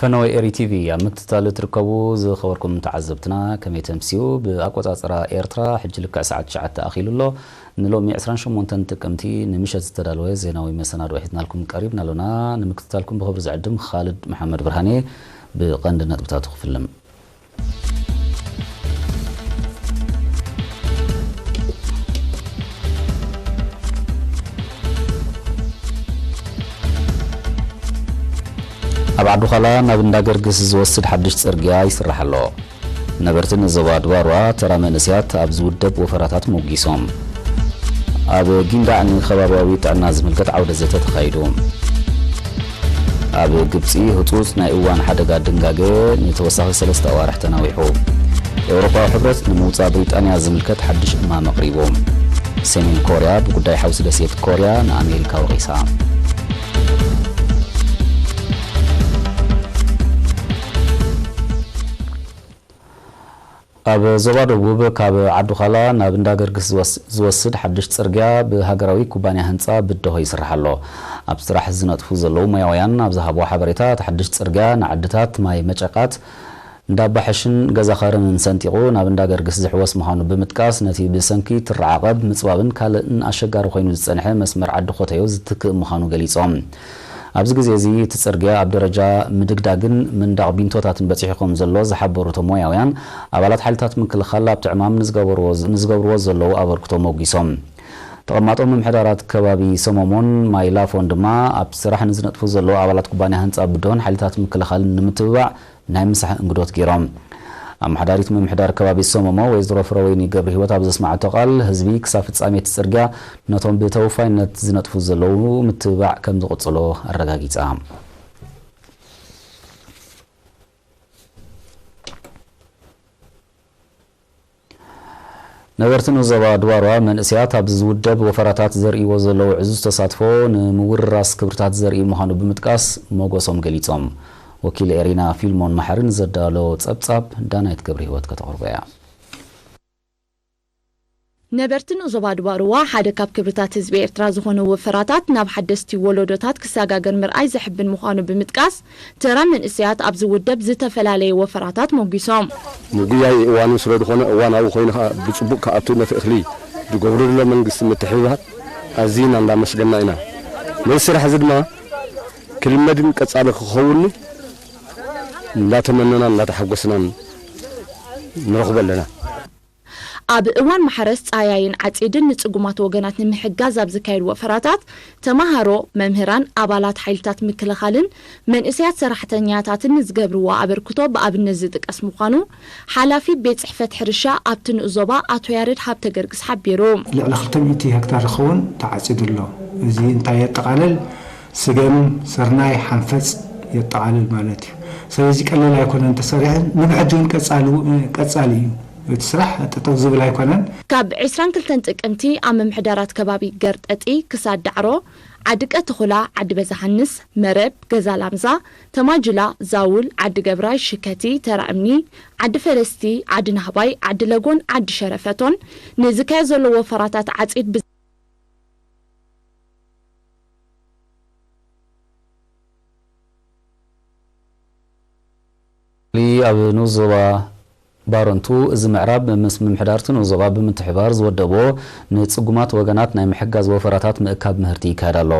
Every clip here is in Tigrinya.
ፈነወ ኤሪ ቲቪ ኣብ ምክትታል እትርከቡ ዝኸበርኩም ተዓዘብትና፣ ከመይ ተምስዩ? ብኣቆጻጽራ ኤርትራ ሕጂ ልክዕ ሰዓት ትሽዓተ ኣኺሉ ኣሎ። ንሎሚ ዕስራን ሸሞንተን ጥቅምቲ ንምሸት ዝተዳለወ ዜናዊ መሰናድኦ ሒዝናልኩም ቀሪብና ኣሎና። ንምክትታልኩም ብኽብሪ ዝዕድም ኻልድ መሓመድ ብርሃኔ። ብቐንዲ ነጥብታቱ ክፍልም። ኣብ ዓዱኻላ ናብ እንዳ ገርግስ ዝወስድ ሓድሽ ጽርግያ ይስራሕ ኣሎ። ነበርቲ ንዞባ ድባርዋ ተራ መንእሰያት ኣብ ዝውደብ ወፈራታት ሞጊሶም። ኣብ ጊንዳዕ ንከባብያዊ ጥዕና ዝምልከት ዓውደ ዘተ ተኻይዱ። ኣብ ግብጺ ህጹጽ ናይ እዋን ሓደጋ ድንጋገ ንተወሳኺ ሰለስተ ኣዋርሕ ተናዊሑ። ኤውሮፓዊ ሕብረት ንምውጻእ ብሪጣንያ ዝምልከት ሓድሽ እማም ኣቕሪቡ። ሰሜን ኮርያ ብጉዳይ ሓውሲ ደሴት ኮርያ ንኣሜሪካ ወቒሳ። ኣብ ዞባ ደቡብ ካብ ዓዱኻላ ናብ እንዳ ገርግስ ዝወስ-፣ ዝወስድ ሓድሽ ጽርግያ ብሃገራዊ ኩባንያ ህንጻ ብደሆ ይስራሕ ኣሎ። ኣብ ስራሕ ዝነጥፉ ዘለዉ ሞያውያን ኣብ ዝሃብዎ ሓበሬታ፣ እቲ ሓድሽ ጽርግያ ንዓድታት ማይ መጨቃት፣ እንዳ ባሕሽን ገዛ ኸረንን ሰንጢቑ ናብ እንዳ ገርግስ ዝሕወስ ምዃኑ ብምጥቃስ፣ ነቲ ብሰንኪ ትረዓቐብ፣ ምጽባብን ካልእን ኣሸጋሪ ኮይኑ ዝጸንሐ መስመር ዓዲ ኮተዮ ዝትክእ ምዃኑ ገሊጾም። ኣብዚ ግዜ እዚ እቲ ጽርግያ ኣብ ደረጃ ምድግዳግን ምንዳቕ ቢንቶታትን በጺሑ ከም ዘሎ ዝሓበሩ እቶም ሞያውያን፣ ኣባላት ሓይልታት ምክልኻል ኣብቲ ዕማም ንዝገበርዎ፣ ንዝገብርዎ ዘለዉ ኣበርክቶ ሞጒሶም። ተቐማጦ ምምሕዳራት ከባቢ ሰመሞን ማይ ላፎን ድማ ኣብ ስራሕ ንዝነጥፉ ዘለዉ ኣባላት ኩባንያ ህንጻ ብድሆን ሓይልታት ምክልኻልን ንምትብባዕ ናይ ምሳሕ እንግዶት ገይሮም። ኣመሓዳሪት ምምሕዳር ከባቢ ሰመሞ ወይዘሮ ፍረወይኒ ገብረ ህይወት ኣብ ዘስማዓቶ ቃል፣ ህዝቢ ክሳብ ፍጻሜ እቲ ጽርግያ ነቶም ብተወፋይነት ዝነጥፉ ዘለዉ ምትብባዕ ከም ዝቕጽሎ ኣረጋጊጻ። ነበርቲ ንዞባ ድባርዋ መንእሰያት ኣብ ዝውደብ ወፈራታት ዘርእይዎ ዘለዉ ዕዙዝ ተሳትፎ ንምውርራስ ክብርታት ዘርኢ ምዃኑ ብምጥቃስ ሞገሶም ገሊጾም። ወኪል ኤሪና ፊልሞን መሓሪ ንዘዳሎ ጸብጻብ ዳናይት ገብረ ህይወት ከተቕርቦ እያ። ነበርቲ ንዞባ ድባርዋ ሓደ ካብ ክብርታት ህዝቢ ኤርትራ ዝኾነ ወፈራታት ናብ ሓደስቲ ወለዶታት ክሰጋገር ምርኣይ ዘሕብን ምዃኑ ብምጥቃስ፣ ተራ መንእሰያት ኣብ ዝውደብ ዝተፈላለየ ወፈራታት ሞጊሶም። ምጉያይ እዋኑ ስለ ዝኾነ፣ እዋናዊ ኮይኑ ከኣ ብጽቡቕ ክኣቱ ነቲ እኽሊ ዝገብሩ ዘሎ መንግስቲ ምትሕብባር ኣዚና እንዳመስገና ኢና። ነዚ ስራሕ እዚ ድማ ክልመድን ቀጻሊ ክኸውን እንዳተመነና እንዳተሓጎስናን ንረኽቦ ኣለና። ኣብ እዋን ማሕረስ፣ ጻያይን ዓጺድን ንጽጉማት ወገናት ንምሕጋዝ ኣብ ዝካየድ ወፈራታት፣ ተማሃሮ፣ መምህራን፣ ኣባላት ሓይልታት ምክልኻልን መንእሰያት ሰራሕተኛታትን ንዝገብርዎ ኣበርክቶ ብኣብነት ዝጥቀስ ምዃኑ፣ ሓላፊ ቤት ጽሕፈት ሕርሻ ኣብቲ ንኡስ ዞባ ኣቶ ያሬድ ሃብተ ገርግስ ሓቢሩ። ልዕሊ ክልተ ሚእቲ ሄክታር ዝኸውን ተዓጺዱ ኣሎ። እዚ እንታይ የጠቓልል? ስገም፣ ስርናይ፣ ሓንፈጽ የጠቓልል ማለት እዩ። ስለዚ ቀሊል ኣይኮነን ተሰሪሑ፣ ንብሕጂ እውን ቀጻሊ፣ ቀጻሊ እዩ። እቲ ስራሕ ጠጠው ዝብል ኣይኮነን። ካብ ዕስራን ክልተን ጥቅምቲ ኣብ ምምሕዳራት ከባቢ ገርጠጢ ክሳድ ዳዕሮ፣ ዓዲ ቀትኹላ፣ ዓዲ በዛሃንስ፣ መረብ፣ ገዛ ላምዛ፣ ተማጅላ፣ ዛውል፣ ዓዲ ገብራይ፣ ሽከቲ፣ ተራ እምኒ፣ ዓዲ ፈለስቲ፣ ዓዲ ናህባይ፣ ዓዲ ለጎን፣ ዓዲ ሸረፈቶን ንዝካየድ ዘሎ ወፈራታት ዓጺድ ብ- ኣብ ንኡስ ዞባ ባረንቱ፣ እዚ ምዕራብ ምስ ምምሕዳር እቲ ንኡስ ዞባ ብምትሕብባር ዝወደቦ ንጽጉማት ወገናት ናይ ምሕጋዝ ወፈራታት ምእካብ ምህርቲ ይካየድ ኣሎ።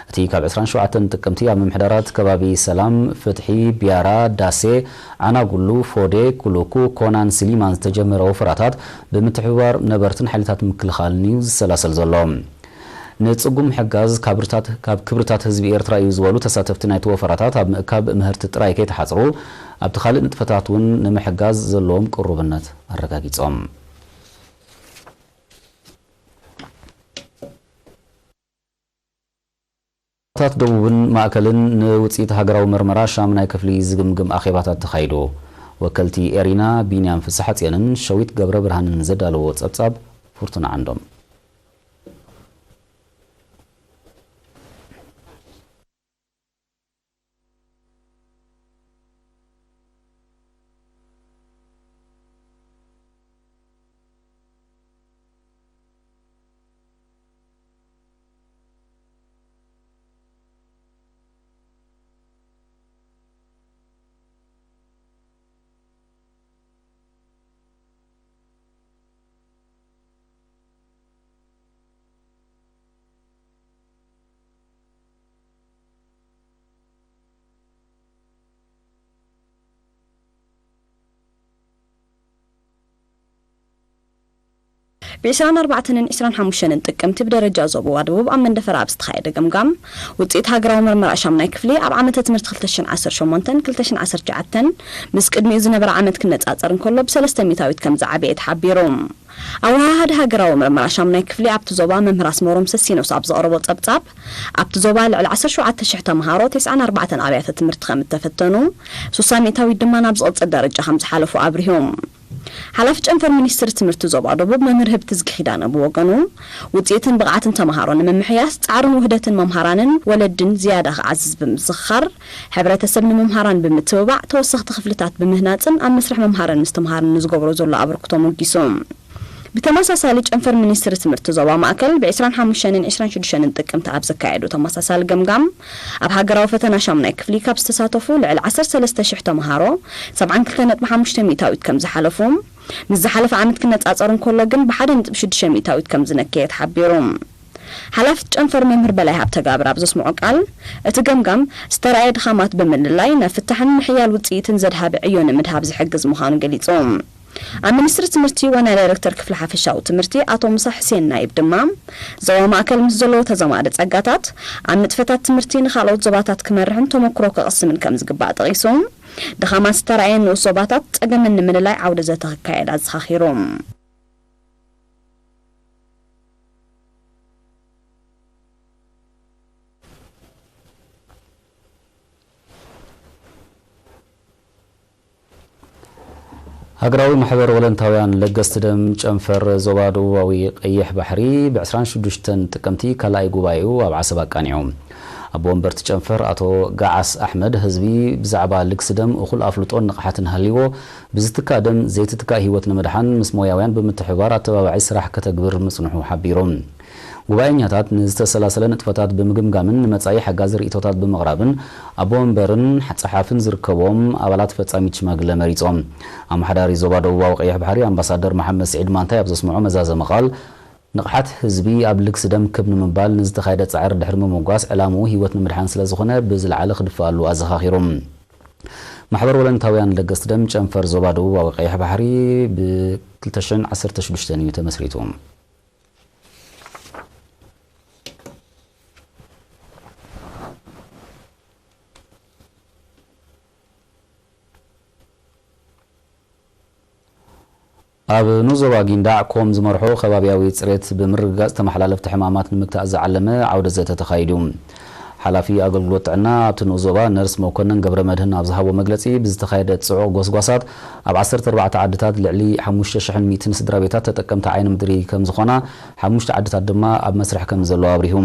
እቲ ካብ ዕስራን ሸውዓተን ጥቅምቲ ኣብ ምምሕዳራት ከባቢ ሰላም፣ ፍትሒ፣ ቢያራ፣ ዳሴ፣ ዓናጉሉ፣ ፎዴ፣ ኩሉኩ፣ ኮናን ስሊማን ዝተጀመረ ወፈራታት ብምትሕብባር ነበርትን ሓይልታት ምክልኻልን እዩ ዝሰላሰል ዘሎ። ንጽጉም ምሕጋዝ ካብ ርታት-፣ ካብ ክብርታት ህዝቢ ኤርትራ እዩ ዝበሉ ተሳተፍቲ ናይቲ ወፈራታት፣ ኣብ ምእካብ ምህርቲ ጥራይ ከይተሓጽሩ፣ ኣብቲ ካልእ ንጥፈታት እውን ንምሕጋዝ ዘለዎም ቅሩብነት ኣረጋጊጾም። ታት ደቡብን ማእከልን ንውጽኢት ሃገራዊ መርመራ ሻምናይ ክፍሊ ዝግምግም ኣኼባታት ተኻይዱ። ወከልቲ ኤሪና ቢንያም ፍስሓጽዮንን ሸዊት ገብረ ብርሃንን ዘዳለዎ ጸብጻብ ፍርቱና ዓንዶም። ብ ዕስራን ኣርባዕተን ዕስራን ሓሙሽተን ጥቅምቲ ብደረጃ ዞባ ደቡብ ኣብ መንደፈራ ኣብ ዝተኻየደ ገምጋም፣ ውፅኢት ሃገራዊ መርመራ ሻምናይ ክፍሊ ኣብ ዓመተ ትምህርቲ ክልተ ሽሕን ዓሰርተ ሸሞንተን ክልተ ሽሕን ዓሰርተ ትሽዓተን ምስ ቅድሚኡ ዝነበረ ዓመት ክነፃፀር እንከሎ ብሰለስተ ሚእታዊት ከም ዝዓበየ ተሓቢሩ። ኣወሃሃዲ ሃገራዊ መርመራ ሻምናይ ክፍሊ ኣብቲ ዞባ መምህር ኣስመሮም ሰሲኖስ ኣብ ዘቕረቦ ፀብፃብ፣ ኣብቲ ዞባ ልዕሊ ዓሰርተ ሸውዓተ ሽሕ ተምሃሮ ተስዓን ኣርባዕተን ኣብያተ ትምህርቲ ከም እተፈተኑ፣ ስሳ ሚእታዊት ድማ ናብ ዝቕፅል ደረጃ ከም ዝሓለፉ ኣብሪሁ። ሓላፊ ጨንፈር ሚኒስትሪ ትምህርቲ ዞባ ደቡብ መምህር ህብትዝጊ ኪዳነ ብወገኑ፣ ውፅኢትን ብቕዓትን ተምሃሮ ንምምሕያስ ፃዕርን ውህደትን መምሃራንን ወለድን ዝያዳ ክዓዝዝ ብምዝኽኻር፣ ሕብረተሰብ ንመምሃራን ብምትብባዕ ተወሰኽቲ ክፍልታት ብምህናፅን ኣብ መስርሕ መምሃርን ምስትምሃርን ንዝገብሮ ዘሎ ኣበርክቶ ሞጊሱ። ብተመሳሳሊ ጨንፈር ሚኒስትሪ ትምህርቲ ዞባ ማእከል ብ ዕስራን ሓሙሽተን ዕስራን ሽዱሽተን ጥቅምቲ ኣብ ዘካየዶ ተመሳሳሊ ገምጋም፣ ኣብ ሃገራዊ ፈተና ሻምናይ ክፍሊ ካብ ዝተሳተፉ ልዕሊ ዓሰርተ ሰለስተ ሽሕ ተምሃሮ ሰብዓን ክልተ ነጥቢ ሓሙሽተ ሚእታዊት ከም ዝሓለፉ፣ ምስ ዝሓለፈ ዓመት ክነጻጸር እንከሎ ግን ብሓደ ነጥቢ ሽዱሽተ ሚእታዊት ከም ዝነከየ ተሓቢሩ። ሓላፊት ጨንፈር መምህር በላይ ሃብተጋብር ኣብ ዘስምዖ ቃል፣ እቲ ገምጋም ዝተራእየ ድኻማት ብምልላይ ናብ ፍታሕን ምሕያል ውጽኢትን ዘድሃበ ዕዮ ንምድሃብ ዝሕግዝ ምዃኑ ገሊጹ። ኣብ ሚኒስትሪ ትምህርቲ ዋና ዳይሬክተር ክፍሊ ሓፈሻዊ ትምህርቲ ኣቶ ሙሳ ሕሴን ናይብ ድማ፣ ዞባ ማእከል ምስ ዘለዎ ተዛማዲ ጸጋታት፣ ኣብ ንጥፈታት ትምህርቲ ንኻልኦት ዞባታት ክመርሕን ተመክሮ ክቕስምን ከም ዝግባእ ጠቒሱ፣ ድኻማት ዝተራእየ ንኡስ ዞባታት ጸገመን ንምልላይ ዓውደ ዘተ ክካየድ ኣዘኻኺሩ። ሃገራዊ ማሕበር ወለንታውያን ለገስቲ ደም ጨንፈር ዞባ ደቡባዊ ቀይሕ ባሕሪ ብ ዕስራን ሽዱሽተን ጥቅምቲ ካልኣይ ጉባኤኡ ኣብ ዓሰብ ኣቃኒዑ። ኣቦ ወንበርቲ ጨንፈር ኣቶ ገዓስ ኣሕመድ፣ ህዝቢ ብዛዕባ ልግሲ ደም እኹል ኣፍልጦን ንቕሓትን ሃልይዎ፣ ብዝትካእ ደም ዘይትትካእ ህይወት ንምድሓን ምስ ሞያውያን ብምትሕብባር ኣተባባዒ ስራሕ ከተግብር ምጽንሑ ሓቢሩ። ጉባኤኛታት ንዝተሰላሰለ ንጥፈታት ብምግምጋምን ንመጻኢ ሓጋዚ ርእይቶታት ብምቕራብን ኣቦ ወንበርን ጸሓፍን ዝርከቦም ኣባላት ፈጻሚት ሽማግለ መሪጾም። ኣመሓዳሪ ዞባ ደቡባዊ ቀይሕ ባሕሪ ኣምባሳደር መሓመድ ስዒድ ማንታይ ኣብ ዘስምዖ መዛዘሚ ቃል፣ ንቕሓት ህዝቢ ኣብ ልግሲ ደም ክብ ንምባል ንዝተኻየደ ጻዕሪ ድሕሪ ምምጓስ ዕላምኡ ህይወት ንምድሓን ስለ ዝኾነ ብዝለዓለ ክድፍኣሉ ኣዘኻኺሩ። ማሕበር ወለንታውያን ለገስቲ ደም ጨንፈር ዞባ ደቡባዊ ቀይሕ ባሕሪ ብ ክልተ ሽሕን ዓሰርተ ሽዱሽተን እዩ ተመስሪቱ። ኣብ ንኡስ ዞባ ጊንዳዕ ኮም ዝመርሖ ከባብያዊ ጽሬት ብምርግጋጽ ተመሓላለፍቲ ሕማማት ንምግታእ ዝዓለመ ዓውደ ዘተ ተኻይዱ። ሓላፊ ኣገልግሎት ጥዕና ኣብቲ ንኡስ ዞባ ነርስ መኮነን ገብረ መድህን ኣብ ዝሃቦ መግለጺ፣ ብዝተኻየደ ጽዑቕ ጎስጓሳት ኣብ ዓሰርተ ኣርባዕተ ዓድታት ልዕሊ ሓሙሽተ ሽሕን ሚእትን ስድራ ቤታት ተጠቀምቲ ዓይኒ ምድሪ ከም ዝኾና፣ ሓሙሽተ ዓድታት ድማ ኣብ መስርሕ ከም ዘለዋ ኣብሪሁ።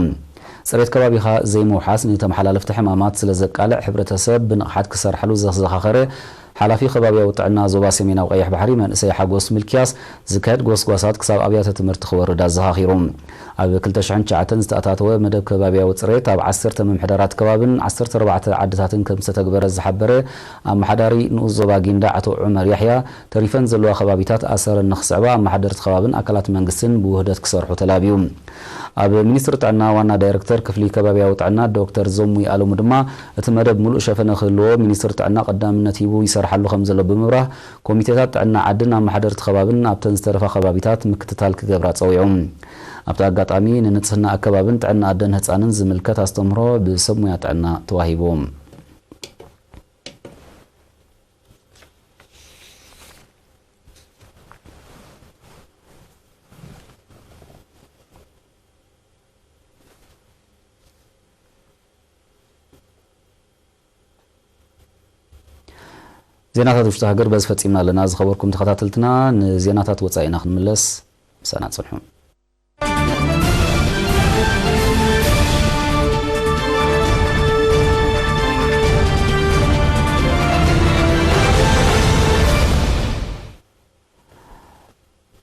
ጽሬት ከባቢኻ ዘይምውሓስ ንተመሓላለፍቲ ሕማማት ስለ ዘቃልዕ፣ ሕብረተሰብ ብንቕሓት ክሰርሓሉ ዘዘኻኸረ ሓላፊ ከባብያዊ ጥዕና ዞባ ሰሜናዊ ቀይሕ ባሕሪ መንእሰይ ሓጎስ ሚልክያስ፣ ዝካየድ ጎስጓሳት ክሳብ ኣብያተ ትምህርቲ ክወርድ ኣዘኻኺሩ። ኣብ ክልተ ሽሕን ትሽዓተን ዝተኣታተወ መደብ ከባብያዊ ጽሬት ኣብ ዓሰርተ ምምሕዳራት ከባብን ዓሰርተ ኣርባዕተ ዓድታትን ከም ዝተተግበረ ዝሓበረ ኣመሓዳሪ ንኡስ ዞባ ጊንዳዕ ኣቶ ዑመር ያሕያ፣ ተሪፈን ዘለዋ ከባቢታት ኣሰረን ንኽስዕባ ኣመሓደርቲ ከባብን ኣካላት መንግስትን ብውህደት ክሰርሑ ተላብዩ። ኣብ ሚኒስትሪ ጥዕና ዋና ዳይሬክተር ክፍሊ ከባብያዊ ጥዕና ዶክተር ዘሙይ ኣለሙ ድማ፣ እቲ መደብ ምሉእ ሸፈነ ክህልዎ ሚኒስትሪ ጥዕና ቀዳምነት ሂቡ ይሰርሓሉ ከም ዘሎ ብምብራህ፣ ኮሚቴታት ጥዕና ዓድን ኣመሓደርቲ ከባብን ኣብተን ዝተረፋ ከባቢታት ምክትታል ክገብራ ጸዊዑ። ኣብቲ ኣጋጣሚ፣ ንንጽህና ኣከባብን ጥዕና ኣደን ህጻንን ዝምልከት ኣስተምህሮ ብሰብ ሙያ ጥዕና ተዋሂቡ። ዜናታት ውሽጢ ሃገር በዚ ፈጺምና ኣለና። ዝኸበርኩም ተኸታተልትና፣ ንዜናታት ወጻኢ ኢና ክንምለስ። ምሳና ጽንሑ።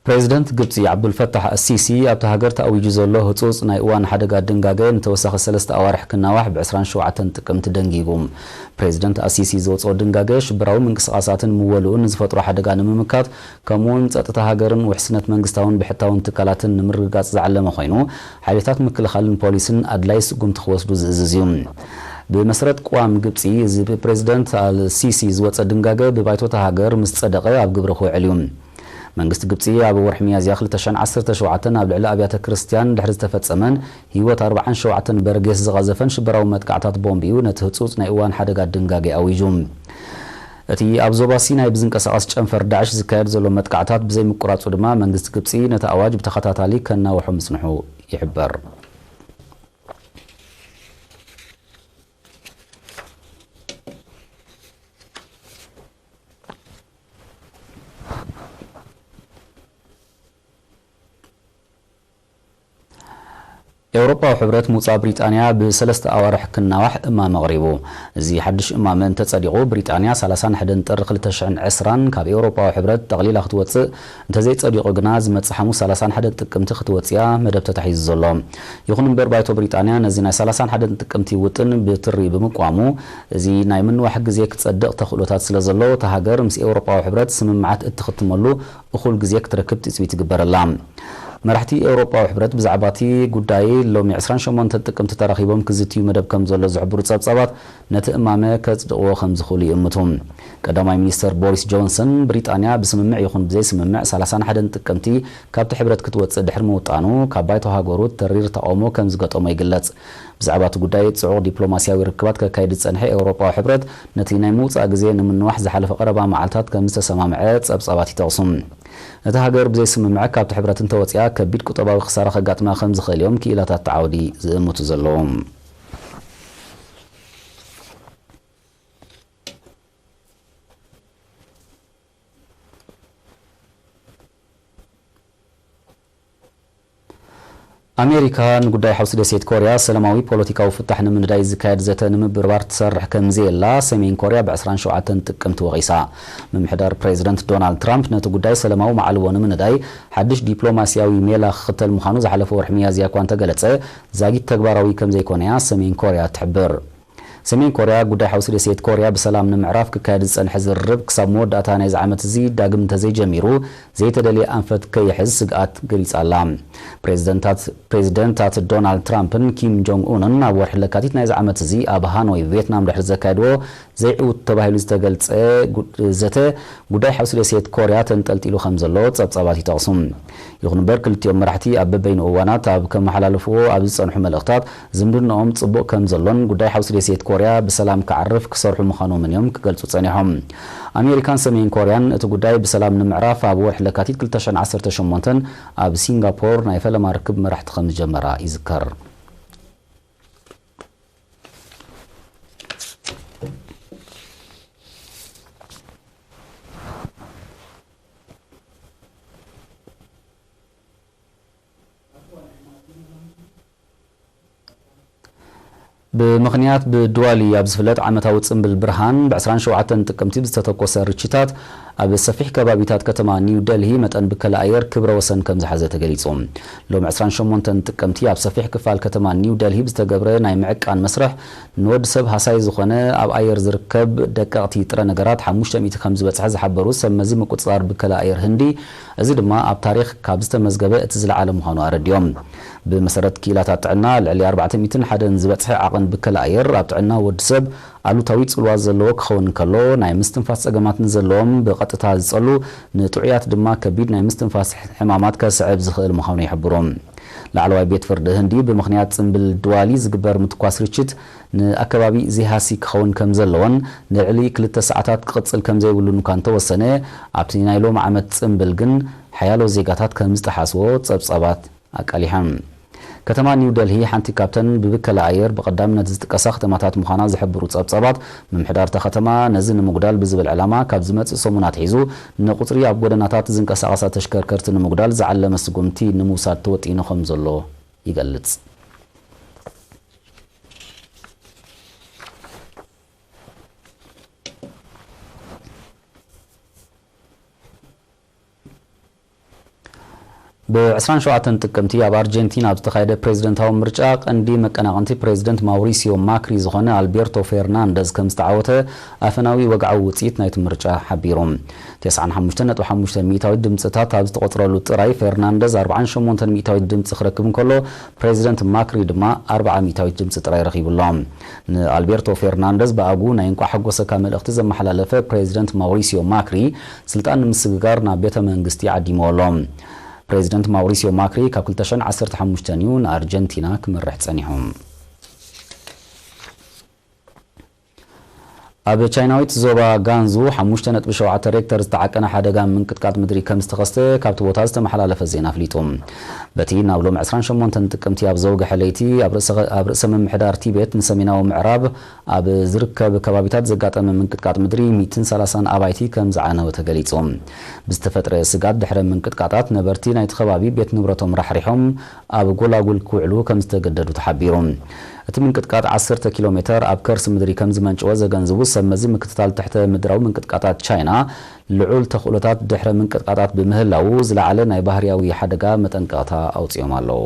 ፕሬዚደንት ግብጺ ዓብዱልፈታሕ ኣሲሲ ኣብታ ሃገር ተኣዊጁ ዘሎ ህጹጽ ናይ እዋን ሓደጋ ድንጋገ ንተወሳኺ ሰለስተ ኣዋርሕ ክናዋሕ ብ ዕስራን ሸውዓተን ጥቅምቲ ደንጊጉ። ፕሬዚደንት ኣሲሲ ዝወጽኦ ድንጋገ ሽበራዊ ምንቅስቓሳትን ምወልኡን ንዝፈጥሮ ሓደጋ ንምምካት፣ ከምኡ'ውን ጸጥታ ሃገርን ውሕስነት መንግስታውን ብሕታውን ትካላትን ንምርግጋጽ ዝዓለመ ኮይኑ፣ ሓይልታት ምክልኻልን ፖሊስን ኣድላይ ስጉምቲ ክወስዱ ዝእዝዝ እዩ። ብመሰረት ቅዋም ግብጺ፣ እዚ ብፕሬዚደንት ኣልሲሲ ዝወጸ ድንጋገ ብባይቶታ ሃገር ምስ ጸደቐ ኣብ ግብሪ ክውዕል እዩ። መንግስቲ ግብጺ ኣብ ወርሒ ሚያዝያ ክልተ ሽሕን ዓሰርተ ሸውዓተን ኣብ ልዕሊ ኣብያተ ክርስትያን ድሕሪ ዝተፈጸመን ህይወት ኣርባዓን ሸውዓተን በርጌስ ዝቐዘፈን ሽበራዊ መጥቃዕታት ቦምብ እዩ ነቲ ህጹጽ ናይ እዋን ሓደጋ ድንጋጌ ኣዊጁ። እቲ ኣብ ዞባ ሲናይ ብዝንቀሳቐስ ጨንፈር ዳዕሽ ዝካየድ ዘሎ መጥቃዕታት ብዘይምቁራጹ ድማ መንግስቲ ግብጺ ነቲ ኣዋጅ ብተኸታታሊ ከናውሖ ምጽንሑ ይሕበር። ኤውሮጳዊ ሕብረት ምውጻእ ብሪጣንያ ብሰለስተ ኣዋርሕ ክናዋሕ እማመ ኣቕሪቡ። እዚ ሓድሽ እማመ እንተጸዲቑ፣ ብሪጣንያ ሰላሳን ሓደን ጥሪ ክልተ ሽሕን ዕስራን ካብ ኤውሮጳዊ ሕብረት ጠቕሊላ ክትወጽእ፣ እንተዘይጸዲቑ ግና ዝመጽእ ሓሙስ ሰላሳን ሓደን ጥቅምቲ ክትወጽእ እያ መደብ ተታሒዙ ዘሎ። ይኹን እምበር ባይቶ ብሪጣንያ ነዚ ናይ ሰላሳን ሓደን ጥቅምቲ ውጥን ብትሪ ብምቋሙ፣ እዚ ናይ ምንዋሕ ግዜ ክጸድቕ ተኽእሎታት ስለ ዘሎ፣ እታ ሃገር ምስ ኤውሮጳዊ ሕብረት ስምምዓት እትኽትመሉ እኹል ግዜ ክትረክብ ትጽቢት ይግበረላ። መራሕቲ ኤውሮጳዊ ሕብረት ብዛዕባ እቲ ጉዳይ ሎሚ ዕስራን ሸሞንተን ጥቅምቲ ተራኺቦም ክዝትዩ መደብ ከም ዘሎ ዝሕብሩ ጸብጻባት ነቲ እማመ ከጽድቕዎ ከም ዝኽእሉ ይእምቱ። ቀዳማይ ሚኒስተር ቦሪስ ጆንሰን ብሪጣንያ ብስምምዕ ይኹን ብዘይስምምዕ ሰላሳን ሓደን ጥቅምቲ ካብቲ ሕብረት ክትወጽእ ድሕሪ ምውጣኑ ካብ ባይቶ ሃገሩ ተሪር ተቓውሞ ከም ዝገጠሞ ይግለጽ። ብዛዕባ እቲ ጉዳይ ጽዑቕ ዲፕሎማስያዊ ርክባት ከካይድ ዝጸንሐ ኤውሮጳዊ ሕብረት ነቲ ናይ ምውጻእ ግዜ ንምንዋሕ ዝሓለፈ ቀረባ መዓልታት ከም ዝተሰማምዐ ጸብጻባት ይጠቕሱ። እታ ሃገር ብዘይስምምዕ ካብቲ ሕብረት እንተወጺኣ ከቢድ ቁጠባዊ ክሳራ ከጋጥማ ከም ዝኽእል እዮም ክኢላታት እቲ ዓውዲ ዝእምቱ ዘለዉ። ኣሜሪካ ንጉዳይ ሓውሲ ደሴት ኮርያ ሰላማዊ ፖለቲካዊ ፍታሕ ንምንዳይ ዝካየድ ዘተ ንምብርባር ትሰርሕ ከም ዘየላ ሰሜን ኮርያ ብ ዕስራን ሸውዓተን ጥቅምቲ ወቒሳ። ምምሕዳር ፕሬዚደንት ዶናልድ ትራምፕ ነቲ ጉዳይ ሰላማዊ መዓልቦ ንምንዳይ ሓድሽ ዲፕሎማስያዊ ሜላ ክኽተል ምዃኑ ዝሓለፈ ወርሒ ሚያዝያ እኳ እንተገለጸ፣ ዛጊት ተግባራዊ ከም ዘይኮነ እያ ሰሜን ኮርያ ትሕብር። ሰሜን ኮርያ ጉዳይ ሓውሲ ደሴት ኮርያ ብሰላም ንምዕራፍ ክካየድ ዝጸንሐ ዝርርብ ክሳብ መወዳእታ ናይዚ ዓመት እዚ ዳግም እንተዘይጀሚሩ ዘይተደልየ ኣንፈት ከይሕዝ ስግኣት ገሊጻ ኣላ። ፕሬዚደንታት ፕሬዚደንታት ዶናልድ ትራምፕን ኪም ጆንግ ኡንን ኣብ ወርሒ ለካቲት ናይዚ ዓመት እዚ ኣብ ሃኖይ ቪየትናም ድሕሪ ዘካየድዎ ዘይዕውት ተባሂሉ ዝተገልጸ ጉ- ዘተ ጉዳይ ሓውሲ ደሴት ኮርያ ተንጠልጢሉ ከም ዘሎ ጸብጻባት ይጠቕሱ። ይኹን እምበር ክልቲኦም መራሕቲ ኣብ በበይኑ እዋናት ኣብ ከመሓላልፍዎ ኣብ ዝጸንሑ መልእኽታት ዝምድናኦም ጽቡቕ ከም ዘሎን ጉዳይ ሓውሲ ደሴት ኮርያ ብሰላም ክዓርፍ ክሰርሑ ምዃኖምን እዮም ክገልጹ ጸኒሖም። ኣሜሪካን ሰሜን ኮርያን እቲ ጉዳይ ብሰላም ንምዕራፍ ኣብ ወርሒ ለካቲት ክልተ ሽሕን ዓሰርተ ሸሞንተን ኣብ ሲንጋፖር ናይ ፈለማ ርክብ መራሕቲ ከም ዝጀመራ ይዝከር። ብምኽንያት ብድዋሊ ኣብ ዝፍለጥ ዓመታዊ ጽምብል ብርሃን ብ ዕስራን ሸውዓተን ጥቅምቲ ብዝተተኮሰ ርችታት ኣብ ሰፊሕ ከባቢታት ከተማ ኒው ደልሂ መጠን ብከላ ኣየር ክብረ ወሰን ከም ዝሓዘ ተገሊጹ። ሎም ዕስራን ሸሞንተን ጥቅምቲ ኣብ ሰፊሕ ክፋል ከተማ ኒው ደልሂ ብዝተገብረ ናይ ምዕቃን መስርሕ ንወዲ ሰብ ሃሳይ ዝኾነ ኣብ ኣየር ዝርከብ ደቀቕቲ ጥረ ነገራት ሓሙሽተ ሚእቲ ከም ዝበጽሐ ዝሓበሩ ሰብ መዚ ምቁጽጻር ብከላ ኣየር ህንዲ፣ እዚ ድማ ኣብ ታሪኽ ካብ ዝተመዝገበ እቲ ዝለዓለ ምዃኑ ኣረዲኦም። ብመሰረት ክኢላታት ጥዕና፣ ልዕሊ ኣርባዕተ ሚእትን ሓደን ዝበጽሐ ዓቐን ብከላ ኣየር ኣብ ጥዕና ወዲ ሰብ ኣሉታዊ ጽልዋ ዘለዎ ክኸውን እንከሎ፣ ናይ ምስትንፋስ ጸገማት ንዘለዎም ብቐጥታ ዝጸሉ፣ ንጥዑያት ድማ ከቢድ ናይ ምስትንፋስ ሕማማት ከስዕብ ዝኽእል ምዃኑ ይሕብሩ። ላዕለዋይ ቤት ፍርዲ ህንዲ ብምኽንያት ጽምብል ድዋሊ ዝግበር ምትኳስ ርችት ንኣከባቢ ዘይሃሲ ክኸውን ከም ዘለዎን ንልዕሊ ክልተ ሰዓታት ክቕጽል ከም ዘይብሉን እኳ እንተወሰነ፣ ኣብቲ ናይ ሎም ዓመት ጽምብል ግን ሓያሎ ዜጋታት ከም ዝጠሓስዎ ጸብጻባት ኣቃሊሐን። ከተማ ኒው ደልሂ ሓንቲ ካብተን ብብከላ ኣየር ብቐዳምነት ዝጥቀሳ ከተማታት ምዃና ዝሕብሩ ጸብጻባት፣ ምምሕዳር እታ ከተማ ነዚ ንምጉዳል ብዝብል ዕላማ ካብ ዝመጽእ ሰሙን ኣትሒዙ ንቁጽሪ ኣብ ጎደናታት ዝንቀሳቐሳ ተሽከርከርቲ ንምጉዳል ዝዓለመ ስጉምቲ ንምውሳድ ተወጢኑ ከም ዘሎ ይገልጽ። ብ ዕስራን ሸውዓተን ጥቅምቲ ኣብ ኣርጀንቲና ኣብ ዝተኻየደ ፕሬዝደንታዊ ምርጫ ቀንዲ መቀናቕንቲ ፕሬዝደንት ማውሪሲዮ ማክሪ ዝኾነ ኣልቤርቶ ፌርናንደዝ ከም ዝተዓወተ ኣፈናዊ ወግዓዊ ውፅኢት ናይቲ ምርጫ ሓቢሩ። ተስዓን ሓሙሽተን ነጥቢ ሓሙሽተ ሚእታዊት ድምፅታት ኣብ ዝተቖፅረሉ ጥራይ ፌርናንደዝ ኣርብዓን ሸሞንተን ሚእታዊት ድምፂ ክረክብ እንከሎ፣ ፕሬዝደንት ማክሪ ድማ ኣርብዓ ሚእታዊት ድምፂ ጥራይ ረኺቡ ኣሎ። ንኣልቤርቶ ፌርናንደዝ ብኣጉ ናይ እንቋዕ ሓጎሰካ መልእኽቲ ዘመሓላለፈ ፕሬዝደንት ማውሪሲዮ ማክሪ፣ ስልጣን ንምስግጋር ናብ ቤተ መንግስቲ ዓዲምዎ ኣሎ። ፕሬዝደንት ማውሪሲዮ ማክሪ ካብ ክልተ ሽሕን ዓሰርተ ሓሙሽተን እዩ ንኣርጀንቲና ክመርሕ ጸኒሑ። ኣብ ቻይናዊት ዞባ ጋንዙ ሓሙሽተ ነጥቢ ሸውዓተ ሬክተር ዝተዓቀነ ሓደጋ ምንቅጥቃጥ ምድሪ ከም ዝተኸስተ ካብቲ ቦታ ዝተመሓላለፈ ዜና ኣፍሊጡ። በቲ ናብ ሎም ዕስራን ሸሞንተን ጥቅምቲ ኣብ ዘውግሐ ለይቲ ኣብ ርእሰ፣ ኣብ ርእሰ ምምሕዳር ቲቤት ንሰሜናዊ ምዕራብ ኣብ ዝርከብ ከባቢታት ዘጋጠመ ምንቅጥቃጥ ምድሪ ሚእትን ሰላሳን ኣባይቲ ከም ዝዓነወ ተገሊጹ። ብዝተፈጥረ ስጋት ድሕረ ምንቅጥቃጣት ነበርቲ ናይቲ ከባቢ ቤት ንብረቶም ራሕሪሖም ኣብ ጎላጉል ክውዕሉ ከም ዝተገደዱ ተሓቢሩ። እቲ ምንቅጥቃጥ ዓሰርተ ኪሎ ሜተር ኣብ ከርሲ ምድሪ ከም ዝመንጨወ ዘገንዝቡ ሰብ መዚ ምክትታል ትሕተ ምድራዊ ምንቅጥቃጣት ቻይና፣ ልዑል ተኽእሎታት ድሕረ ምንቅጥቃጣት ብምህላዉ ዝለዓለ ናይ ባህርያዊ ሓደጋ መጠንቀቕታ ኣውጺኦም ኣለዉ።